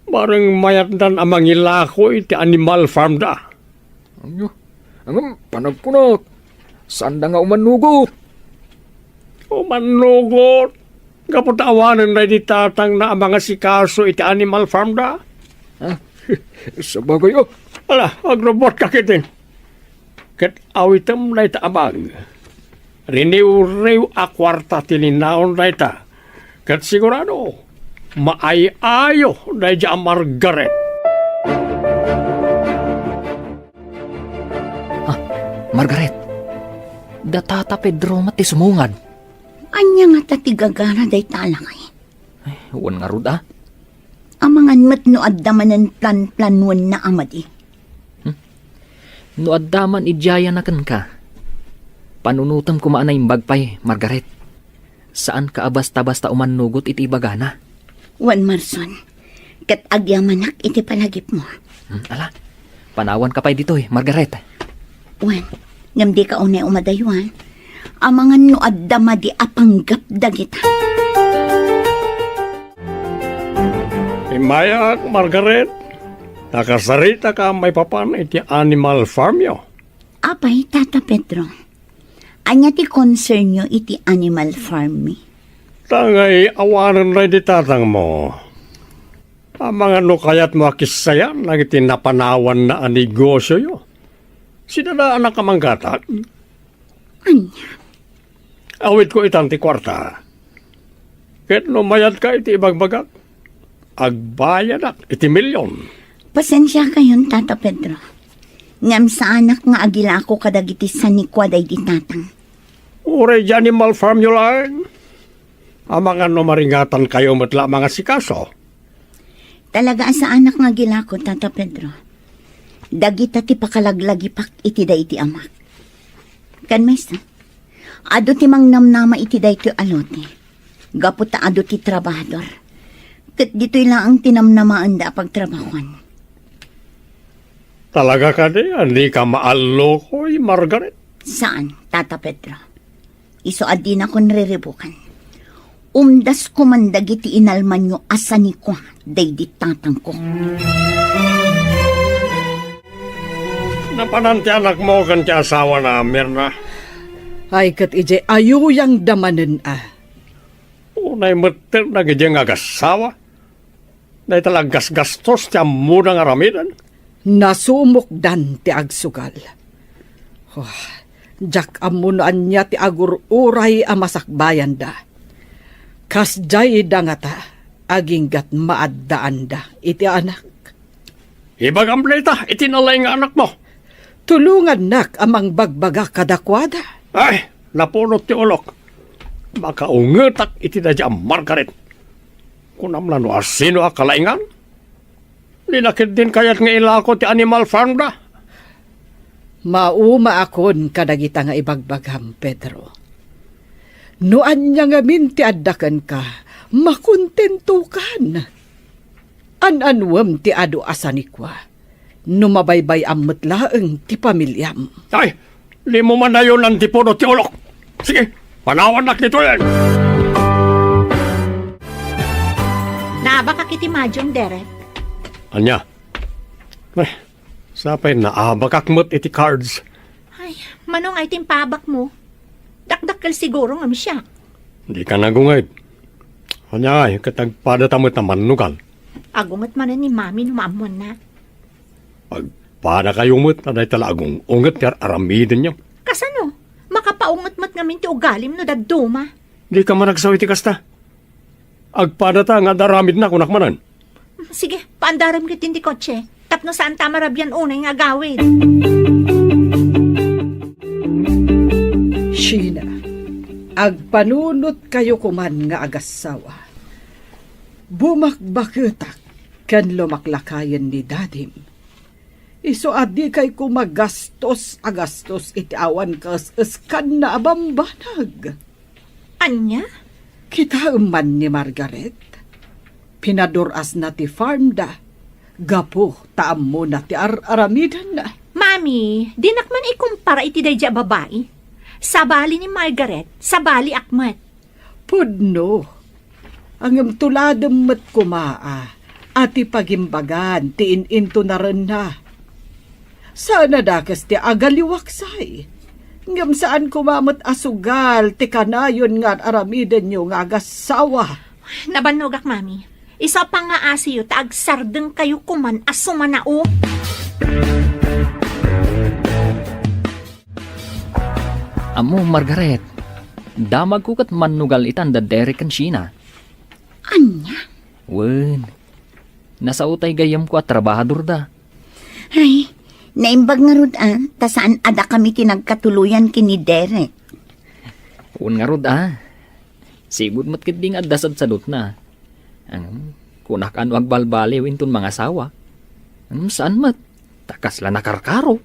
Bareng mayatdan a mangilako iti animal farm da. Ania? Ngem panagkunak, saanda nga umannugot. Umannugot? Gapu ta awanen daydi tatangna a mangasikaso iti animal farm da? Ah, sabagay, oh. Ala, agrubotka ketdin. Ket awitem dayta a bag. Riniwriw a kuarta ti linaon dayta. Ket sigurado, maay-ayo daydi a Margaret. Ah, Margaret, da Tata Pedro met ti sumungad. Ania ngata ti gagara dayta a lakay? Ay, wen ngarud, a. Amangan met no adda manen plan-planuenna a madi. Hmm? No adda man idiayana kenka, panunotem koma a naimbag pay, Margaret. Saanka a basta-basta umannugot iti ibagana. Wen, Marson, ket agyamanak iti palagipmo. Hmm, ala, panawanka pay ditoy, Margaret. Wen, ngem dika unay umadayo, a. amangan no adda madi a panggep dagita. Immayak, Margaret. Nakasaritaka maipapan iti animal farmyo. Apay, Tata Pedro, ania ti concernyo iti animal farm mi? Ta ngay awanen daydi tatangmo. Amangan no kayatmo a kissayan dagiti napanawanna a negosioyo. Sidadaanak a manggatag. Ania? Awidko itan ti kuarta. Ket no mayadka iti ibagbagak, agbayadak iti milion. Pasensiakayon, Tata Pedro. Ngem saanak nga agilako kadagiti sanikua daydi tatang. Uray di animal farmyo laeng. Amangan no maringatankayo met la a mangasikaso. Talaga a saanak nga agilako, Tata Pedro. Dagita ti pakalaglagipak iti daydi amak. Ken maysa, adu ti mangnamnama iti daytoy a lote. Gapu ta adu ti trabahador. Ket ditoy laeng ti namnamaenda a pagtrabahuan. Talaga kadi a dika maallukoy, Margaret? Saan, Tata Pedro. Isu a dinakon riribukan. Umdasko man dagiti inalmanyo a sanikua daydi tatangko. Napanan ti anakmo ken ti asawana, Mirna? Ay, ket idiay ayuyangda manen a. Unay metten dagiti nga agassawa. Dayta la aggasgastos ti ammona nga aramiden. Nasumokdan ti agsugal. Oh, diak ammo no ania ti agur-uray a masakbayanda. Kasdiay da ngata, aginggat maaddaanda iti anak. Ibagam dayta iti nalaing nga anakmo. Tulongannak a mangbagbaga kadakuada. Ay, napunot ti ulok. Makaungetak iti daydi a Margaret. Kunam la no asino a kalaingan? Dina ketdin kayat nga ilako ti animal farm da. Maumaakon kadagita nga ibagbagam, Pedro. No ania ngamin ti adda kenka, makontentokan. An-anuem ti adu a sanikua. No mabaybay-am met laeng ti pamiliam. Ay, dimo manayonan ti puno ti ulok. Sige, panawannak ditoyen. Naabakak iti madium, Derek. Ania? Ay, sapay naabakak met iti cards. Ay, mano nga iti impaabakmo? Dakdakkel siguro ngem siak. Dika nagunged. Ania ngay, ket agpadata met a mannugal. Agunget manen ni Mami no maammoanna. Agpadakayo met a dayta la agung-unget ti ar-aramidenyo. Kasano? Makapaunget met ngamin ti ugalim no dadduma. Dika managsaw iti kasta. Agpadata nga ad-aramidna, kunak manen. Sige, paandarem ketdin ti kotse. Tapno saanta marabian unay nga agawid. Sheena, agpanunotkayo koman nga agassawa. Bumakbaketak ken lumaklakayen ni Dadim. Isu a dikay koma gastos a gastos iti awan kaes-eskanna a bambanag. Ania? Kitaem man ni Margaret. Pinadur-asna ti farmda gapu ta ammona ti ar-aramidenna. Mami, dinak man ikumpara iti daydi a babai. Sabali ni Margaret, sabaliak met. Pudno. Ngem tuladem met koma a, a ti pagimbagan ti in-intunarenna. Saan a dakes ti agaliwaksay. Ngem saan koma met a sugal ti kanayon nga ar-aramidenyo nga agassawa. Nabannogak, Mami. Isu a pangngaasiyo ta agsardengkayo koman a sumanao. Ammo, Margaret, damagko ket mannugal itan da Derek ken Sheena. Ania? Wen, nasao tay gayyemko a trabahadorda. Ay, naimbag ngarud a, ta saan a dakami ti nagkatuloyan ken ni Derek. Wen ngarud a, sigud met ketdi nga adda sadsadutna. Ngem, kunak a no agbalbaliw inton mangasawa. Ngem saan met, ta kasla nakarkaro.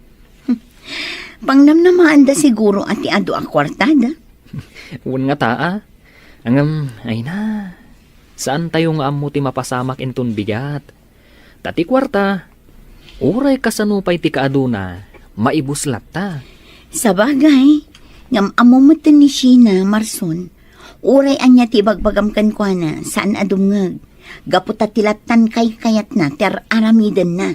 Pangnamnamaanda siguro a ti adu a kuartada. Wen ngata a. Ngem, ay na, saantayo nga ammo ti mapasamak inton bigat. Ta ti kuarta, uray kasano pay ti kaaduna, maibus latta. Sabagay, Ngem ammo metten ni Sheena, Marson, uray ania ti ibagbagam kenkuana, saan a dumngeg, gapu ta ti lattan kaykayatna ti ar-aramidenna.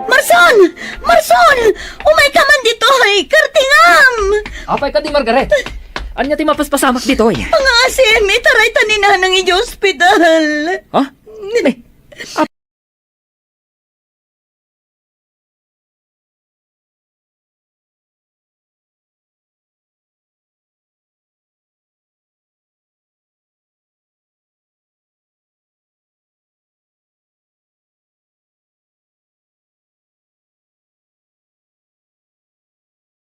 Marson! Marson! Umayka man ditoy! Kartingam! Apay kadi, Margaret? Ania ti mapaspasamak ditoy? Pangaasim, itaray ta ni Nanang idiay ospital. Ha? Eh,